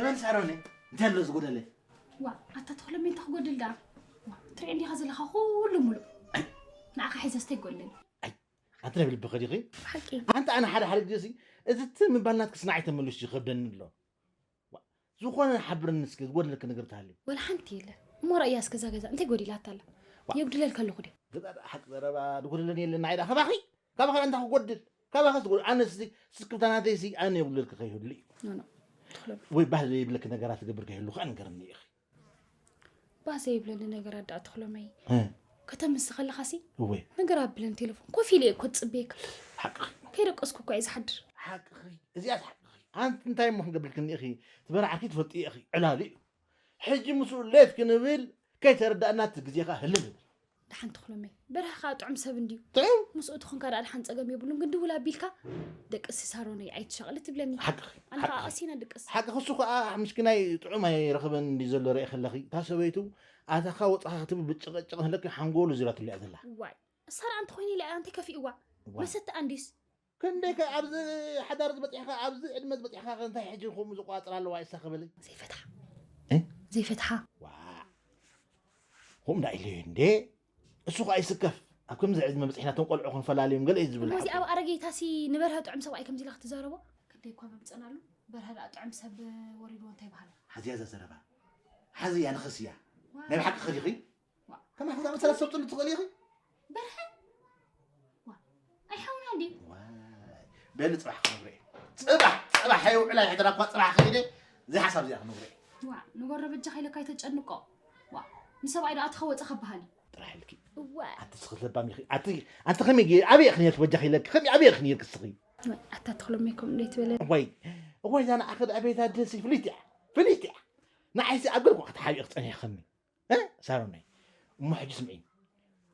መን ሳሮን እንታይ ኣሎ ዝጎደለ? ዋ ኣታ ተኽለመይ እንታይ ክጎድል ደኣ? ዋ ትሪኦ እንዲኻ ዘለኻ ኩሉ ሙሉእ። ንዓኻ ሒዘ ስተ ይጎድለኒ። ኣንቲ ናይ ብልቢ ኸዲኺ ሓቂ ኣንቲ ኣነ ሓደ ሓደ ግዜ እዚ እቲ ምባል ናትክስ ንዓይ ተመሊሱ ይኸብደኒ ኣሎ። ዝኾነ ሓብርኒ እስኪ ዝጎድለኪ ነገር ተሃልዩ። ወላ ሓንቲ የለን። እሞ ረእያ እስከ እዛ ገዛ እንታይ ጎዲላታ ኣላ? የጉድለልካ ኣለኹ ድዩ? ገዛ ደኣ ሓቂ ዘረባ ዝጎድለኒ የለን። ንዓይ ደኣ ካባኺ ካባኺ እንታይ ክጎድል? ካባኺ ዝጎድል ኣነ እስቲ ስክፍታ ናተይ ሲ ኣነ የጉድለልኪ ከይህሉ እዩ። ኖ ኖ። ትኽሎም። ወይ ባህ ዘይብለኪ ነገራት ዝገብር ከይህሉ ከኣ ንገርኒ ኢኺ። ባህ ዘይብለኒ ነገራት ደኣ ትኽሎመይ። ከተምሲ ከለኻሲ እወ። ነገር ኣብለኒ ቴሌፎን ኮፍ ኢለ እየ እኮ ዝፅበየካ። ሓቅኺ። ከይደቀስኩ እኮ እየ ዝሓድር። ሓቅኺ። እዚኣስ ሓቅኺ። ኣንቲ እንታይ እሞ ክንገብርልኪ እኒኢኺ? ትበልዓኪ ትፈልጢ ኢኺ። ዕላሉ እዩ። ሕጂ ምስኡ ሌፍ ክንብል ከይተረዳእና እቲ ግዜኻ ህልም ይብል። ደሓን ትኽሎመይ። በርሀ ከዓ ጥዑም ሰብ እንድዩ። ጥዑም? ምስኡ ትኾንካ ደኣ ደሓን ፀገም የብሉን፣ ግን ድውል ኣቢልካ ደቅሲ ሳሮነይ ኣይትሻቕሊ ትብለኒ። ሓቅኺ፣ ኣነ ከዓ ሓቅኺ። ቀሲና ድቅስ። ሓቅኺ፣ እሱ ከዓ ምስኪናይ ጥዑም ኣይረኸበን እንድዩ ዘሎ ርአ ከለኺ፣ እታ ሰበይቱ ኣተኻ ወፃኻ ክትብል ብጭቕጭቕ ህለኪ ሓንጎሉ ዙራትሉ እያ ዘላ። ዋይ፣ እሳ ደኣ እንተኾይኑ ኢላ እያ እንታይ ከፊእዋ? ዋይ። መሰተኣ እንድዩስ? ክንደይ ከ ኣብዚ ሓዳር ዝበፂሕካ፣ ኣብዚ ዕድመ ዝበፂሕካ ከ እንታይ ሕጂ ከምኡ ዝቋፅር ኣለዋ ኢሳ ክብል? ዘይፈትሓ። እ? ዘይፈትሓ። ዋ። ከምኡ ዳ ኢለዮ እንዴ? እሱ ኸኣ ይስከፍ። ኣብ ከምዚ ዕድመ በጺሕና እቶም ቆልዑ ክንፈላልዮም ገለ እዩ ዝብል እሞ እዚ ሓቂ። ኣብ ኣረገይታሲ ንበርሀ ጥዑም ሰብኣይ ከምዚ ኢላ ክትዛረቦ? ክንደይ እኳ መምጸናሉ፣ በርሀ ደኣ ጥዑም ሰብ ወሪድዎ እንታይ በሃሎ? ሓዝያ እዛ ዘረባ። ሓዝያ ንኸስያ። ዋው። ናይ ብሓቂ ኸዲኺ? ዋው። ከማኺ ዝኣመሰላ ሰብ ጥሉ ትኽእሊ ኢኺ? በርሀ? ዋ፣ ኣይሓውና እንድዩ። ዋይ፣ በሊ ጽባሕ ክነግሮ እየ። ጽባሕ፣ ጽባሕ፣ ኣይውዕል ኣይሕደራ እኳ ጽባሕ ከይደ፣ እዚ ሓሳብ እዚኣ ክነግሮ እየ። ዋ፣ ንጎረ በጃኻ ኢለካ ኣይተጨንቆ። ዋ፣ ንሰብኣይ ደኣ ኣቲ ከወጸ ከበሃል እዩ። ጥራሕ ኢልኪ። እወ። ኣቲ ስኺ ለባም ኢኺ። ኣቲ፣ ኣንቲ ከመይ ገ-፣ ኣበይ ኢኺ ነይርኪ በጃኺ ኢለኪ? ከመይ ኣበይ ኢኺ ነይርኪ ስኺ? ወይ፣ ኣታ ተኽሎመይ ከምኡ እንዴት በለ? ወይ፣ ወይ፣ እዛ ንዓኺ ደኣ ቤት ኣደሲ ፍልይቲ እያ። ፍልይቲ እያ። ንዓይሲ ኣብ ገለ እኳ ክትሓብኢ ክጸኒሕክኒ። እ? ሳሮነይ። እሞ ሕጂ ስምዒ።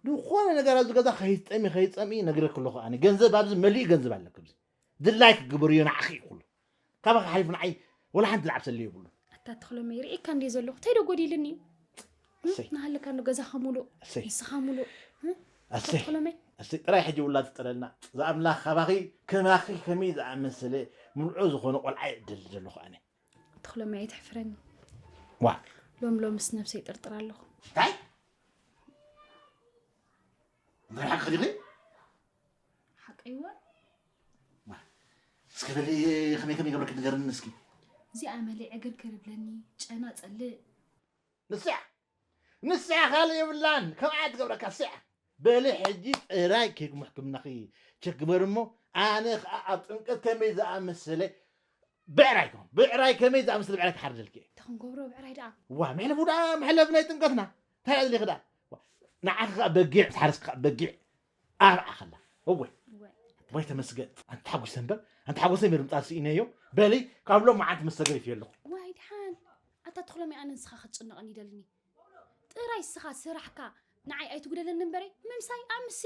ዝኾነ ነገር ኣብዚ ገዛ ከይትጠሚ፣ ከይትጸምኢ ነግረኪ ኣለኹ ኣነ። ገንዘብ ኣብዚ መሊኡ ገንዘብ ኣለኪ ኣብዚ። ድላይኪ ግበርዮ ንዓኺ እዩ ኩሉ። ካባኺ ሓሊፉ ንዓይ ወላ ሓንቲ ዝዓብሰለይ የብሉን። ኣታ ተኽሎመይ ርኢካ እንድየ ዘለኹ። እንታይ ዶ ጎዲልኒ እዩ? እ? እሰይ። ንሃለካ እንዶ ገዛኻ ሙሉእ፣ እሰይ። ንስኻ ሙሉእ። እ? ኣታ እሰይ። ተኽሎመይ። እሰይ። ጥራይ ሕጂ ውላድ ፍጠረልና። ዝኣምላኽ ካባኺ ከማኺ ከመይ ዝኣመሰለ ምልዑ ዝኾነ ቆልዓ ይዕድል ዘለኹ ኣነ። ተኽሎመይ ኣይትሕፍረኒ። ዋ። ሎም ሎምስ ነብሰይ ጥርጥር ኣለኹ። እንታይ? እንታይ ሓቂ ዲኺ? ሓቀይ እወ። ዋ። እስኪ በሊ ከመይ ከመይ ገብረኪ ንገርኒ እስኪ። እዚኣ መሊዐ ግርግር ይብለኒ፣ ጨና ጸልእ። ንስያ ንስያ ካልእ የብላን፣ ከምኣ ትገብረካ ንስያ። በሊ ሕጂ ጥራይ ኬድኩም ሕክምናኺ ቸክ ግበሪ እሞ፣ ኣነ ኸኣ ኣብ ጥምቀት ከመይ ዝኣመሰለ ብዕራይ ክኾን፣ ብዕራይ ከመይ ዝኣመሰለ ብዕራይ ክሓርደልኪ እየ። እንታይ ክንገብሮ ብዕራይ ደኣ? ዋ፣ መሕለፉ ደኣ፣ መሕለፍ ናይ ጥምቀትና። እንታይ ኣድሊኺ ደኣ? ዋ፣ ንዓኺ ኸኣ በጊዕ፣ ትሓርስ ኸኣ በጊዕ። ኣርዓ ኸላ። እወ። እወ። ወይ ተመስገን። ኣንቲ ሓጎሰ እምበር፣ ኣንቲ ሓጎሰ እምበር ምጻእ ስኢነዮ። በሊ፣ ካብ ሎም መዓልቲ ምስ ተገሪፈዮ ኣለኹ። ዋይ፣ ድሓን። ኣታ ተኽሎመይ ኣነ ንስኻ ክትጭነቐኒ ይደልኒ። ጥራይ ንስኻ ስራሕካ ንዓይ ኣይትጉደለኒ እምበረይ፣ ምምሳይ ኣምሲ።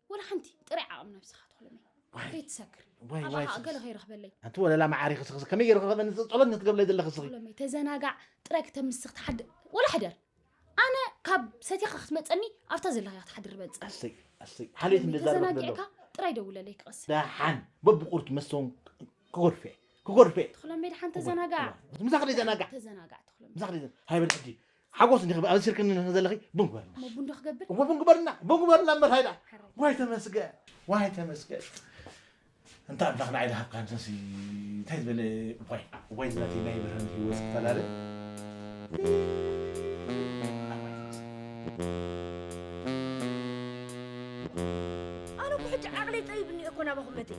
ወላ ሓንቲ ጥራይ ዓቕሚ ነብስኻ ተኽሎመይ። ዋይ። ከይትሰክር። ዋይ፣ ኣባኻ ዋይ፣ ገለ ከይረኽበለይ። ኣንቲ ወለላ መዓሪ ክስኽስ፣ ከመይ ገይሩ ክረኽበኒ? ጸሎት ነትገብለይ ዘለኺ ስኺ። ተኽሎመይ፣ ተዘናጋዕ፣ ጥራይ ክተምስኽ ትሓድር። ወላ ሕደር። ኣነ ካብ ሰቲኻ ክትመጸኒ ኣብታ ዘለኻ ክትሓድር በጽሕ። ኣሰይ፣ ኣሰይ። ሓልዮት ተዘናጊዕካ ጥራይ ደውለለይ ክቐስ። ደሓን፣ በብቁርቱ መስተውን ክጎርፌ፣ ክጎርፌ። ተኽሎመይ ደሓን ተዘናጋዕ። ምሳኽ ደይ ዘናጋዕ። ተዘናጋዕ ተኽሎመይ። ምሳኽ ደይ ዘ-፣ ሃይ በል ሕጂ። ሓጎስ እንዲኺ ኣብሲርክኒ ዘለኺ ቡን ግበርና። እሞ ቡን ዶ ክገብር? እሞ ቡን ግበርና፣ ቡን ግበርና እምበር ሃይዳ። ሓራይ። ዋይ ተመስገን፣ ዋይ ተመስገን። እንተ ኣምላኽ ንዓይ ዝሃብካ እንተሲ እንታይ ዝበለ እዋይ፣ እዋይ ዝናተይ ናይ ብርሃን ህይወት ክፈላለ። ኣነ እኮ ሕጂ ዓቕለይ ጠቢብኒ እኮ ናባኹም መጺእ።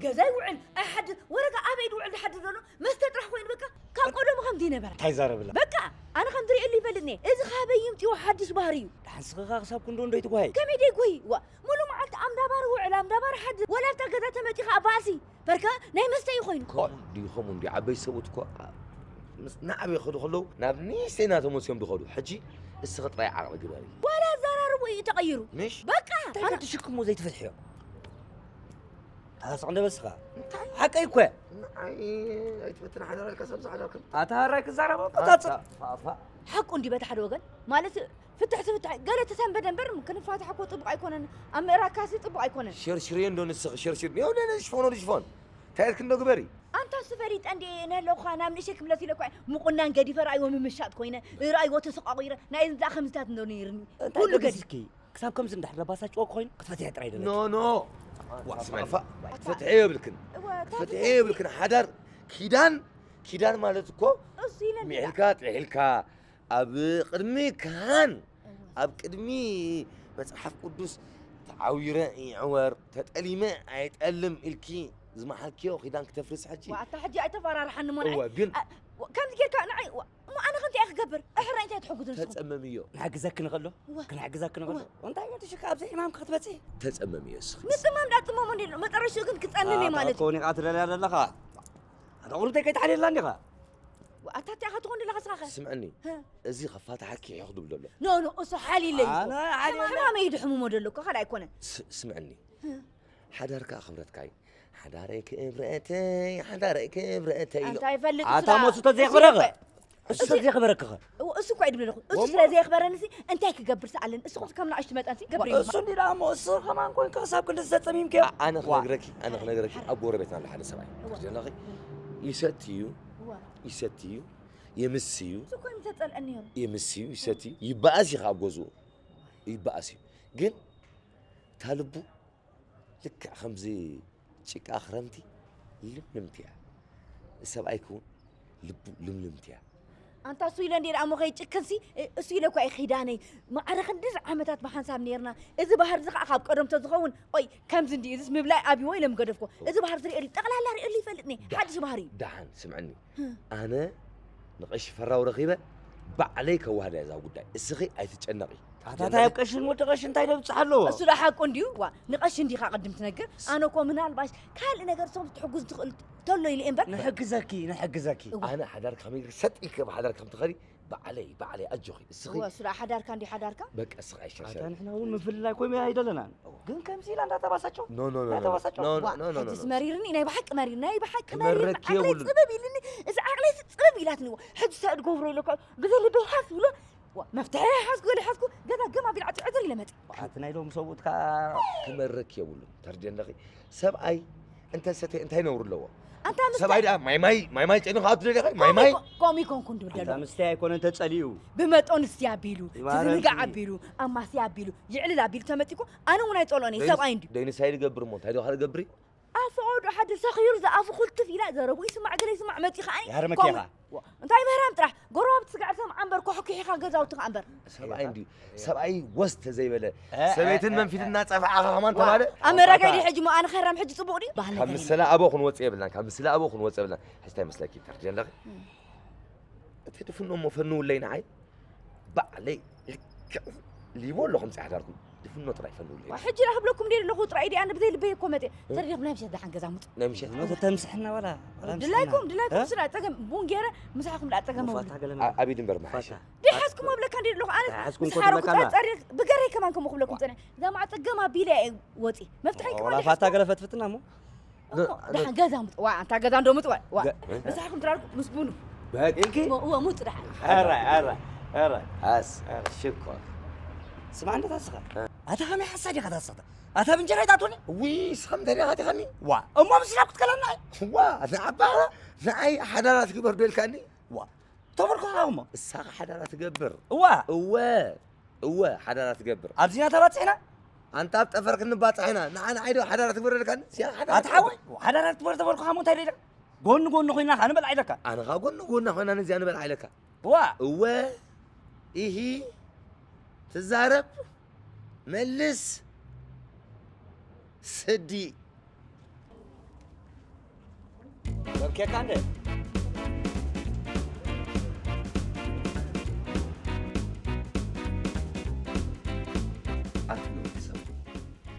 ገዛ ይውዕል ኣይሓድር፣ ወረጋ ኣበይ ድውዕል ድሓድር ዘሎ መስተ ጥራሕ ኮይኑ በቃ ካብ ቀደሙ ከምዚ ይነበረ። እንታይ ይዛረብላ? በቃ ኣነ ከምዚ ርእየሉ ይፈልጥ እየ። እዚ ካበይ ይምፅዎ ሓድሽ ባህሪ እዩ። ንስኺ ኸኣ ክሳብ ክንድኡ እንዶ ኣይትጓየይ። ከመይ ደይጎይ? ዋ፣ ሙሉ መዓልቲ ኣብ እንዳባር ውዕል፣ ኣብ እንዳባር ሓድር። ወላ ኣብታ ገዛ ተመጺኻ ኣብ ባእሲ። በርካ ናይ መስተ እዩ ኮይኑ። ከምኡ እንዲ፣ ከምኡ እንዲ። ዓበይቲ ሰብኡት እኮ፣ ኣ፣ ምስ፣ ንዓበይ ክኸዱ ከለዉ ናብ ንእሽተይ እናተመልስዮም ዝኸዱ። ሕጂ እስኺ ጥራይ ዓቕሊ ግበሪ። ዋላ ኣዘራርቡ እዩ ተቐይሩ። ምሽ? በቃ! እንታይ ኣነ ክትሽክሞ ዘይትፈትሕዮ? ታስቕ እንደ በስኻ። እንታይ? ሓቀይ እኮ እያ። ንዓይ ኣይትፈትን ሓዳር ኢልካ ሰብ ዝሓዳር ከም ኣታ ሃራይ ክዛረብ እኮ ኣታ ታጽቕ። ፋፋ። ሓቁ እንዲ በቲ ሓደ ወገን፣ ማለት ፍትሕ ትፍትሕ፣ ገለ ተሰንበደ እምበር ክንፋታሕ እኮ ጽቡቕ ኣይኮነን። ኣብ ምእራግካሲ ጽቡቕ ኣይኮነን። ሸርሽርዮ እንዶ ንስኺ ሸርሽር። የው ነነ ሽፎኖ ሽፎን። እንታይ ኢልክ እንዶ ግበሪ? ኣንታ እሱ ፈሊጠ እንዴ ነለኹ ናብ ንእሸይ ክምለስ ኢለ እኮ እየ። ምቑናን ገዲፈ ርኣይዎ ምምሻጥ ኮይነ፣ ርኣይዎ ተሰቋቒረ፣ ናይ እዛ ከምዝታት እንዶ ነይርኒ። እንታይ ኩሉ ገዲፍ ገዲፍኪ? ክሳብ ከምዚ እንድሕር ለባሳ ጭወ ኮይኑ ክትፈትያ ጥራይ ደለኪ። ኖ፣ ኖ። ዋ፣ ስማዒ። ፋ-፣ ፋ-፣ ክትፈትሕዮ የብልክን። እወ፣ ክትፈትሕዮ የብልክን። ሓዳር፣ ኪዳን፣ ኪዳን ማለት እኮ እሱ ኢለ እንዴ። ሚዕልካ፣ ጥሒልካ፣ ኣብ ቅድሚ ካህን፣ እወ። ኣብ ቅድሚ መጽሓፍ ቅዱስ ተዓዊረ ይዕወር፣ ተጠሊመ ኣይጠልም ኢልኪ ዝመሓልክዮ ኪዳን ክተፍርስ ሕጂ? ዋ፣ ኣታ ሕጂ ኣይተፈራርሓኒ እሞ ንዓይ። እወ፣ ግን ኣ፣ ዋ፣ ከምዚ ጌርካ ንዓይ፣ ዋ፣ እሞ ኣነ ከምዚ እየ ክገብር? ኣሕራይ እንታይ ትሕግዙ ንስኹም? ተጸመምዮ። ንሕግዘኪ ንኽእሎ? እወ። ክንሕግዘኪ ንኽእሎ? እወ። እንታይ እዩ ትሽካ ኣብዚ ሕማም ክትበጽሒ? ተጸመምዮ እስኺ። ምጽማም ዳጽመሞ እንዲሉ መጨረሽኡ ግን ክጸምም እዩ ኣታ ማለት እዩ። ኮኒ ኢኻ ትደልያ ዘለኻ። ኣታ ቁርብተይ ከይትሓልየላ እንዲኻ። ኣታ እንታይ ኢኻ ትኾን ዘለኻ ስኻኸ? ስምዕኒ፣ ህ። እዚ ከፋታሓኪ እዩ ክብል ዘሎ። ኖ፣ ኖ፣ እሱ ሓሊለይ እኮ። ኣነ ሓሊለይ። ሕማም እዩ ድሕሙሞ ዘሎ እኮ፣ ካልእ ኣይኮነን። ስ-፣ ስምዕኒ። ህ። ሓዳርካ ክብረትካ እዩ። ሓዳረይ ክብረተይ፣ ሓዳረይ ክብረተይ ኢሉ። ኣንታ ይፈልጥ ኣታ ስራ። ሞሱ ተዘይኽብረኸ? እሱ እሱ ተዘይኽብረክኸ? እሱ እኮ እዩ ድብል ኣለኹ። እሱ ወሞ ስለ ዘየኽበረኒ ሲ እንታይ ክገብር ሰኣለኒ? እሱ ኹምስ ከም ንኣሽቱ መጠን ሲ ገብር እዩ። እሱ እንዲ ደኣ እሞ እሱ ከማን ኮንካ ክሳብ ክንዲ ተጸሚምከ? ኣ-፣ ኣነ እዋ። ክነግረኪ፣ ኣነ ሓራይ፣ ክነግረኪ፣ ሓራይ። ኣብ ጎረቤትና ኣሎ ሓደ ሰብኣይ። እዋ። ትርድእለኺ? እዋ። ይሰቲ እዩ፣ እዋ። ይሰቲ እዩ፣ የምስ እዩ። እሱ እኮ እዩ ተጸልአኒ ነይሩ። የምስ እዩ፣ ይሰቲ እዩ፣ ይበኣስ እዩ ኣብ ገዝኡ። ይበኣስ እዩ። ግን እታ ልቡ ልክዕ ከምዚ ጭቃ ክረምቲ ልምልምቲ እያ። ሰብኣይኪ እውን ልቡ ልምልምቲ እያ። ኣንታ እሱ ኢለ እንዴ ደኣ እሞ ከይጭክንሲ፣ እ-፣ እሱ ኢለ እኳ እየ ኪዳነይ። ማዕረ ክንድዚ ዓመታት ብሓንሳብ ነይርና። እዚ ባህሪ እዚ ኸዓ ካብ ቀደም ተዝኸውን፣ ኦይ፣ ከምዚ እንዲ እዚስ ምብላይ ኣብይዎ ኢለ ምገደፍኩ። እዚ ባህሪ እዚ ሪኤሉ፣ ጠቕላላ ሪኤሉ ይፈልጥኒ። ዳ-፣ ሓድሽ ባህሪ እዩ። ደሓን ስምዕኒ። ህም። ኣነ ንቐሺ ፈራው ረኺበ ባዕለይ ከዋህዳ እዛ ጉዳይ። እስኺ ኣይትጨነቒ። ኣታ እንታይ ኣብ ቀሽን ወዲ ቀሽን እንታይ ደብጽሕ ኣለዎ? እሱ ዶ ሓቁ እንድዩ? ዋ፣ ንቐሺ እንዲኻ ቅድም ትነግር? ኣነ እኮ ምናልባሽ ካልእ ነገር እሶም ክትሕግዝ ትኽእል ተሎ ኢለ እየ እምበር። ንሕግዘኪ፣ ንሕግዘኪ። እዋ። ኣነ ሓዳር ከመይ ሰጥ ኢልከ ብሓዳር ከም ትኸዲ ባዕለይ፣ ባዕለይ ኣጆኺ። እስኺ እዋ፣ እሱ ዶ ሓዳርካ እንድዩ ሓዳርካ? በቃ እስኺ ኣይሸርሸር። ኣታ ንሕና እውን ምፍልላይ ኮይኑ ኣይደለናን። እዋ። ግን ከምዚ ኢላ እንዳተባሳቸው? ኖ፣ ኖ፣ ኖ፣ ኖ። እንዳተባሳቸው? ኖ፣ ዋ፣ ኖ፣ ኖ፣ ኖ፣ ሕጂስ ኖ። መሪርኒ፣ ናይ ብሓቂ መሪርኒ፣ ናይ ብሓቂ መሪርኒ። ክመረኪ ዓቕለይ የብሉን። ጽብብ ኢልኒ፣ እዚ ዓቕለይ ጽብብ ኢላትኒ። እዋ፣ ሕጂ ሰ-፣ እድገብሮ ኢለ እኳ ብዘይ ልበይ ሃፍ ኢለ ዋ፣ መፍትሒ ሓዝኩ ገለ ሓዝኩ፣ ገዛ ገም ኣቢል ዓጢ ዕድር ኢለ መጺ። ኣቲ ናይ ሎሚ ሰብኡት ከኣ ክመረኪ የብሉን። ተርድየ ኣለኺ? ሰብኣይ እንተ ሰተየ እንታይ ነውሪ ኣለዎ? ኣንታ ምስ ሰብኣይ ደኣ ማይ ማይ፣ ማይ ማይ ጨኒኻ ኣቱ ደለኻ? ማይ ማይ? ከምኡ ይኮ-፣ ከምኡ ይኮንኩ እንድብል ኣንታ ደሎ። ምስተይ ኣይኮነን ተጸሊኡ። ብመጠኑ እስቲ ኣቢሉ፣ ይባረር ትዝንጋዕ እስቲ። ኣቢሉ፣ ኣማሲ ኣቢሉ፣ ይዕልል ኣቢሉ ተመጢኩ፣ ኣነ እውን ኣይጸልኦን እየ፣ ደይንስ-፣ ሰብኣይ እንድዩ። ደይንስ ኣይድገብር እሞ፣ እንታይ ዶ ካልእ ክገብር እዩ? ኣፍኦ ዶ ሓደ ሰኺሩ ዝኣፉ ኩልትፍ ኢላ ዘረቡ ይስማዕ ገለ ይስማዕ መጺ ከኣኒ ያርመኪ ከምኡ ኢኻ። ዋ፣ እንታይ ምህራም ጥራሕ፣ ጎረባብቲ ስጋዕ ሰምዓ እምበር፣ ኮሕኩሒኻ ገዛውቲ ከኣ እምበር። ሰብኣይ እንድዩ፣ ሰብኣይ ወስ ተዘይበለ፣ እ፣ ሰበይትን እ፣ እ፣ መንፊትን እ። እናጸፍዓኻ ከማን ዋ፣ ተባለ። ኣብ መራጋይ ድዩ ሕጂ እሞ ኣነ ኸራም ሕጂ ጽቡቕ ድዩ? ባህል ካብ ነገር የለን። ምስላ ኣቦ ክንወጽእ የብልናን፣ ካብ ምስላ ኣቦ ክንወጽእ የብልናን። ሕጂ እንታይ መስለኪ ተርድየ ኣለኺ? እም። እቲ ድፍኖ እሞ ፈንውለይ ንዓይ። ባዕለይ ልክዕ ሊቦ ኣለኹም ጸሓዳርኩም። ድፍኖ ጥራይ ፈንውለይ። ዋ፣ ሕጂ ደኣ ክብለኩም ድየ ኣለኹ ጥራይ ድየ፣ ኣነ ብዘይ ልበይ እኮ መጤ። እ? ተሪፍ ናይ ምሸት ደሓን ገዛ ሙጥ። ናይ ምሸት? ኖ ተምስሕና ወላ፣ ወላ ድላይኩም፣ ምስሕና። ድላይኩም እ? ስራ ጸገም ቡን ገይረ ምሳኹም ደኣ ጸገም ሞፋታ ኣውርድ። ገለ ኣ-፣ ኣብ ድንበር መሓሽ። ፋታ። ድሓዝኩም ኣብለካ ድየ ኣለኹ፣ ኣነ ድሓዝኩም ምሳኻ ኮ ትብለካ ርኩ ኣላ። ጸሪር፣ ብገረይ ከማን ከምኡ ክብለኩም ዋ። ጸኒሐ። እዛ መዓ ጸገም ኣቢለ እየ ወጺ። መፍትሒ ወላ ከማን ፋታ ድሓዝኩም። ገለ ፈትፍትና እሞ። እሞ፣ ደ-፣ ደሓን ገዛ ምጥ-፣ ዋ፣ ኣንታ ገዛ እንዶ ምጥዋይ፣ ዋ። ገ-፣ ምሳኹም ትራርኩ ምስ ቡኑ። በቂ። እሞ፣ እወ፣ ሙጥ ደሓን። ኣራይ፣ ኣራይ፣ ኣራይ። ኣስ፣ ኣራይ። ሽኮር። ስማዕ፣ እንደ ታስኻ። እ። ኣታ ከመይ ሓሳድ ኢኻ ታስኻ? ኣታ ብእንጀራ ይታትወኒ? ውይ፣ ስኻ እንታይ ዲኻ ትኸኒ? ዋ፣ እሞ ምስላ ክትከለና? ዋ፣ ንዓባ፣ ንዓይ ሓዳራ ትግበር ዶ ኢልካኒ? ዋ፣ ተበልኩኻ እሞ። እሳኻ ሓዳራ ትገብር። እዋ። እወ፣ እወ፣ ሓዳራ ትገብር። ኣብዚና ተባጺሕና? ኣንታ ኣብ ጠፈር ክንባጻሕ ኢና። ንዓ ንዓይ ዶ ሓዳራ ትግበር ኢልካኒ? ሲያ ሓዳራ ኣታ ትገብር። ሓወይ፣ ሓዳራ ትግበር ተበልኩኻ እሞ እንታይ ደይዳ? ጎኒ ጎኒ ኮይና ኸኣ ንበልዓ ኢለካ። ኣነ ኸኣ ጎኒ ጎና ኮይና ነዚኣ ንበልዓ ኢለካ። እዋ። እወ፣ ኢሂ፣ ትዛረብ፣ መልስ፣ ስዲ። በርኬካ እንደ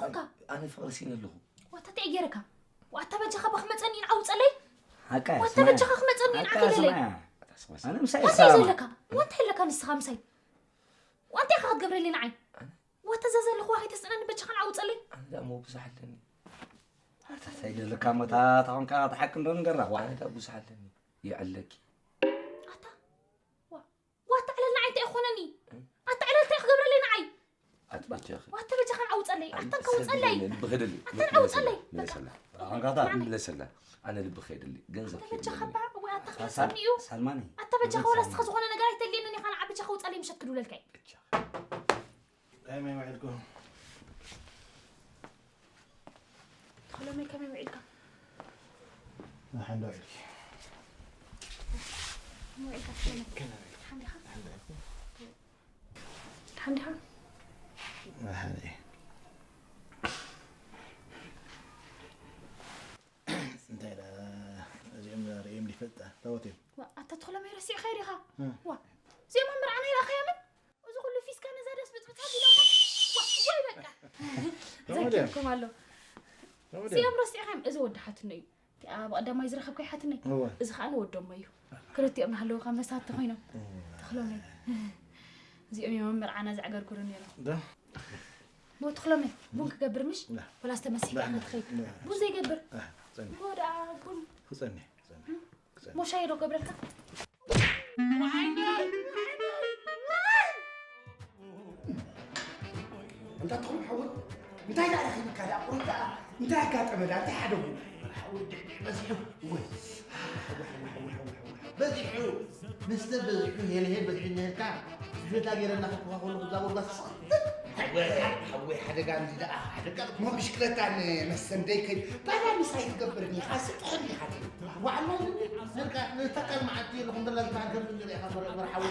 ናፍቕካ። ኣነ ፍቕሪ ሲነ ኣለኹ። ዋታ እንታይ ገይረካ? ዋታ በጃኻ ባ ክመፀኒ ንዓው ፀለይ። ሓቃ ዋታ በጃኻ ክመፀኒ ንዓው ሓቃ ዘለይ። ስማያ ኣነ ምሳይ ዋታ ሰላማ ዘለካ? ዋታ ኣለካ ንስኻ ምሳይ? ዋታ ኢኻ ክትገብረለይ ንዓይ? ዋታ እዛ ዘለኹዋ ከይተስእነኒ በጃኻ ንዓው ፀለይ። ኣነ ደኣ ሞ ብዙሕ ኣለኒ። ኣታ እንታይ ደለካ ሞታ ታኾንካ ተሓቂ እንዶ ንገራ ዋ ኣነ ደኣ ብዙሕ ኣለኒ። ይዕለኪ። ኣታ ዋ ዋታ ዕለል ንዓይ እንታይ ይኾነኒ? ኣታ ዕለል እንታይ ክገብረለይ ንዓይ? ኣትበጃኺ። ዋታ በጃኻ ንዓው ፀለይ። ኣታ ንካው ፀለይ። ልቢ ከይደሊ። ኣታ ንዓው ፀለይ። በቃ ምለሰላ። ማሚ። ምለሰላ። ኣነ ልቢ ከይደሊ። ገንዘብ ኣታ በጃኻ ከይደሊ። ባ ወይ ኣታ ክመፀኒ እዩ። ሳልማኒ ኣታ በጃኻ ወላ እስኻ ዝኾነ ነገር ኣይተልየንን ኢኻ ንዓ በጃኻ ውፀለይ ምሸት ክድውለልካ እዩ። ከመይ ውዒልኩም? ተኽሎመይ ከመይ ውዒልካ? ንሓንዳ ውዒልኪ። ከመይ ውዒልካ ተኽሎመይ? ከመይ ውዒልኪ? ደሓን ዲኻ? ንሓንዳ ውዒልኩም? ደሓን ዲኻ? ንሓንዳ እየ። እንታይ ደኣ እዚኦም ርእዮም ዲፈልጣ ታወት እዮም። ዋ ኣታ ተኽሎመይ ረሲዕካ ዲኻ? እም። ዋ እዚኦም ኣብ መርዓና ይረኣኻዮምን? እዚ ኩሉ ፊስካ ነዛ ደስ ብጥብጣ ቢሎሞ ዋ ወይ በቃ ከምኡ ድዮም? ዘኪርኩም ኣሎ። ከምኡ ድዮም? እዚኦም ረሲዕካዮም እዚ ወዲ ሓትኖ እዩ። እቲኣ ብቐዳማይ ዝረኸብካዮ ሓትነይ እወ። እዚ ከዓ ንወዶሞ እዩ። ክልቲኦም ናሃለውካ መሳቲ ኮይኖም ተኽሎመይ እዚኦም እዮም ኣብ መርዓና ዘዕገርግሩ ነይሮም። ዶ? ሞ ተኽሎመይ ቡን ክገብር ምሽ? ላ። ወላ ዝተመሲለ ላ፣ ኢኻ ትኸይድ ላ። ቡን ዘይገብር አ፣ ጸኒ። ሞ ደኣ ቡን ክጸኒ። ክጸኒ። ሞ ሻሂ ዶ ገብረልካ? እንታ ትኹም ሓወይ እንታይ ደኣ ረኺብካ ደኣ ቁሩብ ደኣ እንታይ ኣጋጠመ ደኣ እንታይ ሓደጉ ሓወይ ድሕድሕ በዚሑ ወይ በዚሑ መስተ በዚሑ ሄልሄል በዚሑ ነህልካ ዝሕታ ገይረና ከኩኻ ከለኹ እዛ ጎርጓስ ስቕጥጥ ሓወይ ሓወይ ሓደጋ እንዲ ደኣ ሓደጋ ሞ ብሽክለታን መስተን ደይከድ ባዳ ምሳይ ትገብርኒ ኢኻ ስጥሕን ኢኻ ትብል ዋዕላ ነርካ ንተካል መዓልቲ የለኹም ደላ ዝበሃል ከም ዝንሪኢኻ መርሓዊ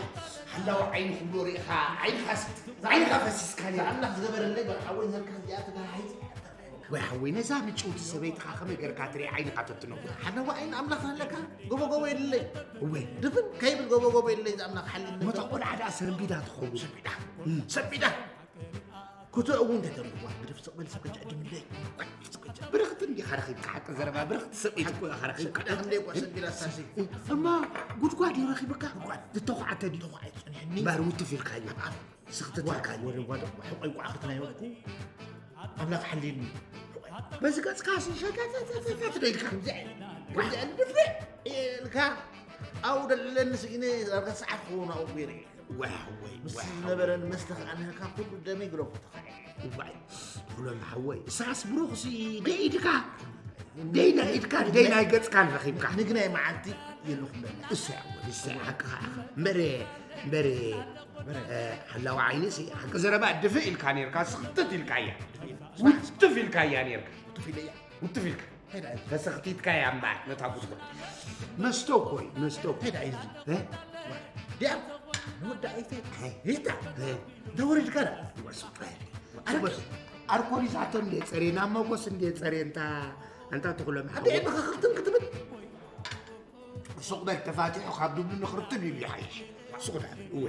ሓላዊ ዓይኒ ክብሎ ርኢኻ ዓይንኻስ ዓይንኻ ፈሲስካኒ ኣምላኽ ዝገበረለይ መርሓዊ ነርካ እዚኣ ተጋሃሂ ወይ ሓወይ ነዛ ምጭውቲ ሰበይትኻ ከመይ ገርካ ትርኢ ዓይንኻ ተትነኩ ሓላዊ ዓይኒ ኣምላኽ ኣለካ ጎቦ ጎቦ የድለይ እወ ድፍን ከይብል ጎቦ ጎቦ የድለይ ዝኣምላኽ ሓልኒ መታ ቆልዓ ደኣ ሰንቢዳ ትኸውን ሰቢዳ ሰቢዳ ክቶ እውን ተተምዋ ግደፍ ስቕ በል ሰብ ከጃ ድምለይ ብርኽቲ እንዲኻ ረኺብካ ሓቂ ዘረባ ብርኽቲ ሰበይቲ እኮ ኢኻ ረኺብካ እንደ ጓሰ ቢላ ሳሲ እማ ጉድጓድ እዩ ረኺብካ ጉድጓድ ዝተኹዓተ ድዩ ተኹዓት ጸኒሕኒ ባር ውትፍ ኢልካዮ ስኽትት ኢልካዮ ወደ ጓደ ሕቆይ ቋዕኽት ናይ ወድኩ ኣምላኽ ሓልየኒ በዚ ገጽካ ሲ ሸተተተተተ ኢልካ ከምዚ ከምዚ ድፍዕ ኢልካ ኣው ደለኒ ስኢነ ዳርጋ ሰዓት ክኸውን ኣው ገይረ ዋይ ወይ ምስ ዝነበረን መስተ ከኣ ንህካ ኩሉ ደመይ ግረፉ ተኸዐ ዋይ ኩሎም ሓወይ እሳስ ብሩኽሲ ደይ ኢድካ ደይ ናይ ኢድካ ደይ ናይ ገጽካን ረኺብካ ንግናይ መዓልቲ የለኹም በላ እሱ ያወል እሱ ሓቅኻ ኢኻ እምበረ እምበረ ሓላዊ ዓይኒ ሲ ሓቂ ዘረባ ድፍእ ኢልካ ነርካ ስኽትት ኢልካያ ውትፍ ኢልካያ ነርካ ውትፍ ኢለያ ውትፍ ኢልካ እንታይ ደኣ ተሰኽቲትካያ እምበኣር ነታ ጉድጓድ መስተ እኮ እዩ መስተ እኮ እንታይ ደኣ እዩ እ? ዲኣ ንወዲ ኣይተ እ? ሂታ እ? ደወረድካ ደኣ ወስበ ኣርኮ ኣርኮ ሪሳቶ እንደ ጸሬ ናብ መጎስ እንደ ጸሬ እንታ እንታ ትኽሎም ኣደ ሓወ ንኽኽርትን ክትብል ሱቕ በል ተፋቲሑ ካብ ድብሉ ንኽርትብ ኢሉ ይሓይሽ ሱቕ ዳ እወ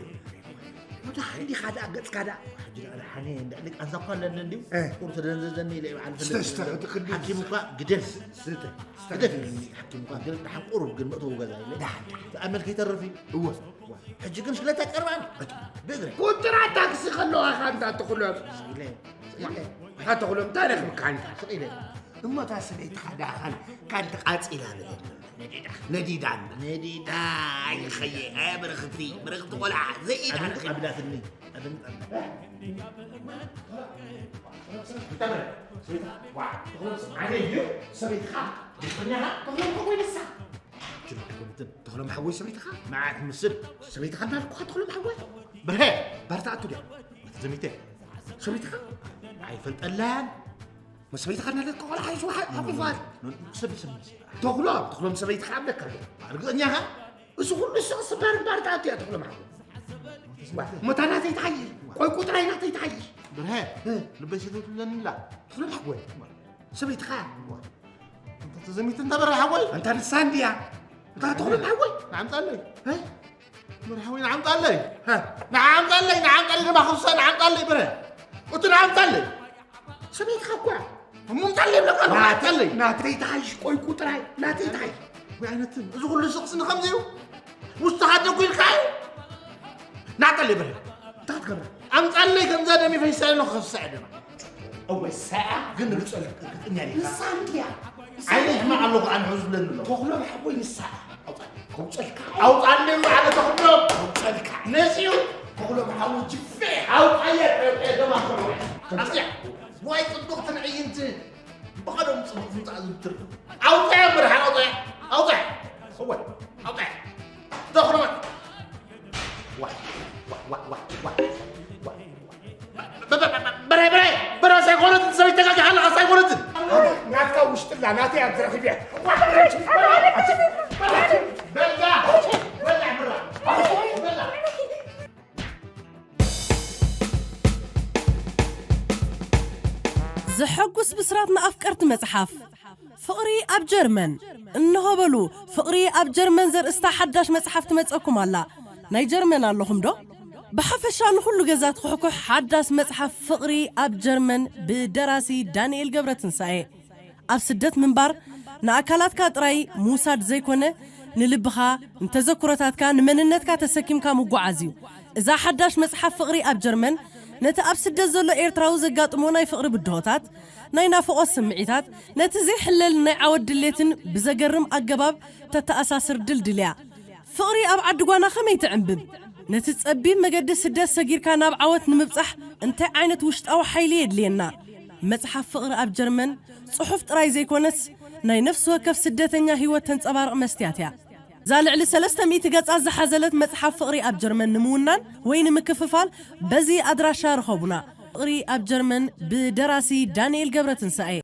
ወደ ሓንዲ ካዳ ገጽ ካዳ ሕጂ ደኣ ሓኔ እንድዕሊ ቃንዛ እኳ ኣለኒ እንድዩ እ። ቁርሲ ደንዘዘኒ ኢለ ይበዓል ስተ፣ ስተ፣ እቲ ክንዲ ሓኪም እኳ ግደፍ ስተ፣ ስተ። ግደፍ ኢሉኒ ሓኪም እኳ ግን ደሓን ቁሩብ ግን መእተዊ ገዛ ኢለ ደሓን፣ ደሓን። ተኣመል ከይተርፍ እዩ እወ ሕጂ ግን ሽለታ ቀርባን ብእግረ ቁጥራ ታክሲ ከለዋ ኢኻ እንዳ ትኽሎም ኢለ ኢለ ካተኽሎም እንታይ ረኽብካ ኣንታ ስቕ ኢለ እሞ እታ ሰበይትኻ ደኣ ካን ካንቲ ቃጺላ ንበል ነዲዳ ነዲዳ ነዲዳ ኣይኸየ ኣያ ብርኽቲ ብርኽቲ ቆልዓ ዘይኢዳ ኣድምጥ ረኺብ ኣቢላትኒ ኣድምጥ ኣቢላ ኣነ እዩ ሰበይትኻ ብርኽኛኻ ተኽሎም ከ ኮይንሳ ተኽሎም ሓወይ ሰበይትኻ መዓት ምስል ሰበይትኻ እንዳልኩኻ ተኽሎም ሓወይ ብርሀ ባርታ ኣቱ ድያ ዘሚተ ሰበይትኻ ኣይፈልጠላን መሰበይትኻ እናለት ቆልዓ ሓይሽ ሓቂፋት ሰብ ሰብ ተኽሎም ተኽሎም ሰበይትኻ ኣለካ ርግፀኛኻ እዚ ኩሉ ስቕ ስባር ባርታ ኣቱ እያ ተኽሎም ሓወይ ሞታ ናተይ ትሓይሽ ቆይ ቁጥራይ ናተይ ትሓይሽ ብርሀ ልበይ ሰተትለንላ ተኽሎም ሓወይ ሰበይትኻ እንተ ዘሚት እንተ በረ ሓወይ። ኣንታ ንሳ እንድያ። እታ ተኽሎ ሓወይ። ንዓምጻለይ። እ? በረ ሓወይ ንዓምጻለይ። እ? ንዓምጻለይ፣ ንዓምጻለይ ድማ ክፍሳ ንዓምጻለይ በረ። እቲ ንዓምጻለይ። ሰበይትኻ እኳ። እሞ ምጻለይ ይብለካ ኣለኹ፣ ናተይ፣ ንዓምጻለይ። ናተይ ተሓይሽ ቆይ ቁጥራይ፣ ናተይ ተሓይሽ። ወይ ኣይነትን፣ እዚ ኩሉ ስቕስኒ ከምዚ እዩ። ውሽጥኻ ደጉ ኢልካ እዩ። ናጠለይ በረ። እንታይ ትገብር? ኣምጻለይ ከምዛ ደም ይፈይሳ ኣሎ ክኸፍሳ ደማ። እወ፣ ሰኣ ግን ርጸል ክትኛ ዲኻ? ንሳ እንድያ። ዓይነ ሕማቕ ኣለኹ ኣነ ሕዚ ዝብለኒ ኣሎ። ተኽሎ ሓወይ ንሳ። ኣውጻ-፣ ኣውጸልካ። ኣውጻለይ በዓለ ተኽሎ። ኣውጸልካ። ነፂኡ። ተኽሎ ሓወይ ጅፌ። ኣውጻየ፣ ደማ ተኽሎ። ኣውጽያ። ዋይ ጽቡቕ ትንዕይንቲ። ብቐደም ጽቡቕ ምጻእ ዝብትር። ኣውጻያ፣ መድሓን ኣውጻያ። ኣውጻያ። እወ፣ ኣውጻያ። ተኽሎ በረ፣ በረ፣ በረ፣ ሳይኮሎትን ሰበይት ተጋጊኻ ኣለኻ፣ ሳይኮሎትን። ናትካ ውሽጥላ፣ ናተይ ኣብ ዝረኽብ እያ። በላ፣ በላ፣ ብራ። በላ። ዘሐጉስ ብስራት ንኣፍቀርቲ መጽሓፍ። ፍቕሪ ኣብ ጀርመን። እንሆ በሉ፣ ፍቕሪ ኣብ ጀርመን ዘርእስታ ሓዳሽ መጽሓፍ ትመጸኩም ኣላ። ናይ ጀርመን ኣለኹም ዶ? ብሓፈሻ ንኹሉ ገዛ ትኹሕኩሕ ሓዳስ መጽሓፍ ፍቕሪ ኣብ ጀርመን ብደራሲ ዳንኤል ገብረትንሳኤ። ኣብ ስደት ምንባር ንኣካላትካ ጥራይ ምውሳድ ዘይኮነ፣ ንልብኻ፣ ንተዘክሮታትካ፣ ንመንነትካ ተሰኪምካ ምጓዓዝ እዩ። እዛ ሓዳሽ መጽሓፍ ፍቕሪ ኣብ ጀርመን ነቲ ኣብ ስደት ዘሎ ኤርትራዊ ዘጋጥሞ ናይ ፍቕሪ ብድሆታት፣ ናይ ናፍቖት ስምዒታት፣ ነቲ ዘይሕለል ናይ ዓወት ድሌትን ብዘገርም ኣገባብ ተተኣሳስር ድልድል እያ። ፍቕሪ ኣብ ዓዲ ጓና ከመይ ትዕንብብ? ነቲ ጸቢብ መገዲ ስደት ሰጊርካ ናብ ዓወት ንምብጻሕ እንታይ ዓይነት ውሽጣዊ ሓይሊ የድልየና? መጽሓፍ ፍቕሪ ኣብ ጀርመን ጽሑፍ ጥራይ ዘይኮነስ ናይ ነፍሲ ወከፍ ስደተኛ ህይወት ተንጸባርቕ መስትያት እያ። እዛ ልዕሊ ሰለስተ ሚእቲ ገጻት ዝሓዘለት መጽሓፍ ፍቕሪ ኣብ ጀርመን ንምውናን ወይ ንምክፍፋል በዚ ኣድራሻ ርኸቡና። ፍቕሪ ኣብ ጀርመን ብደራሲ ዳንኤል ገብረትንሳኤ።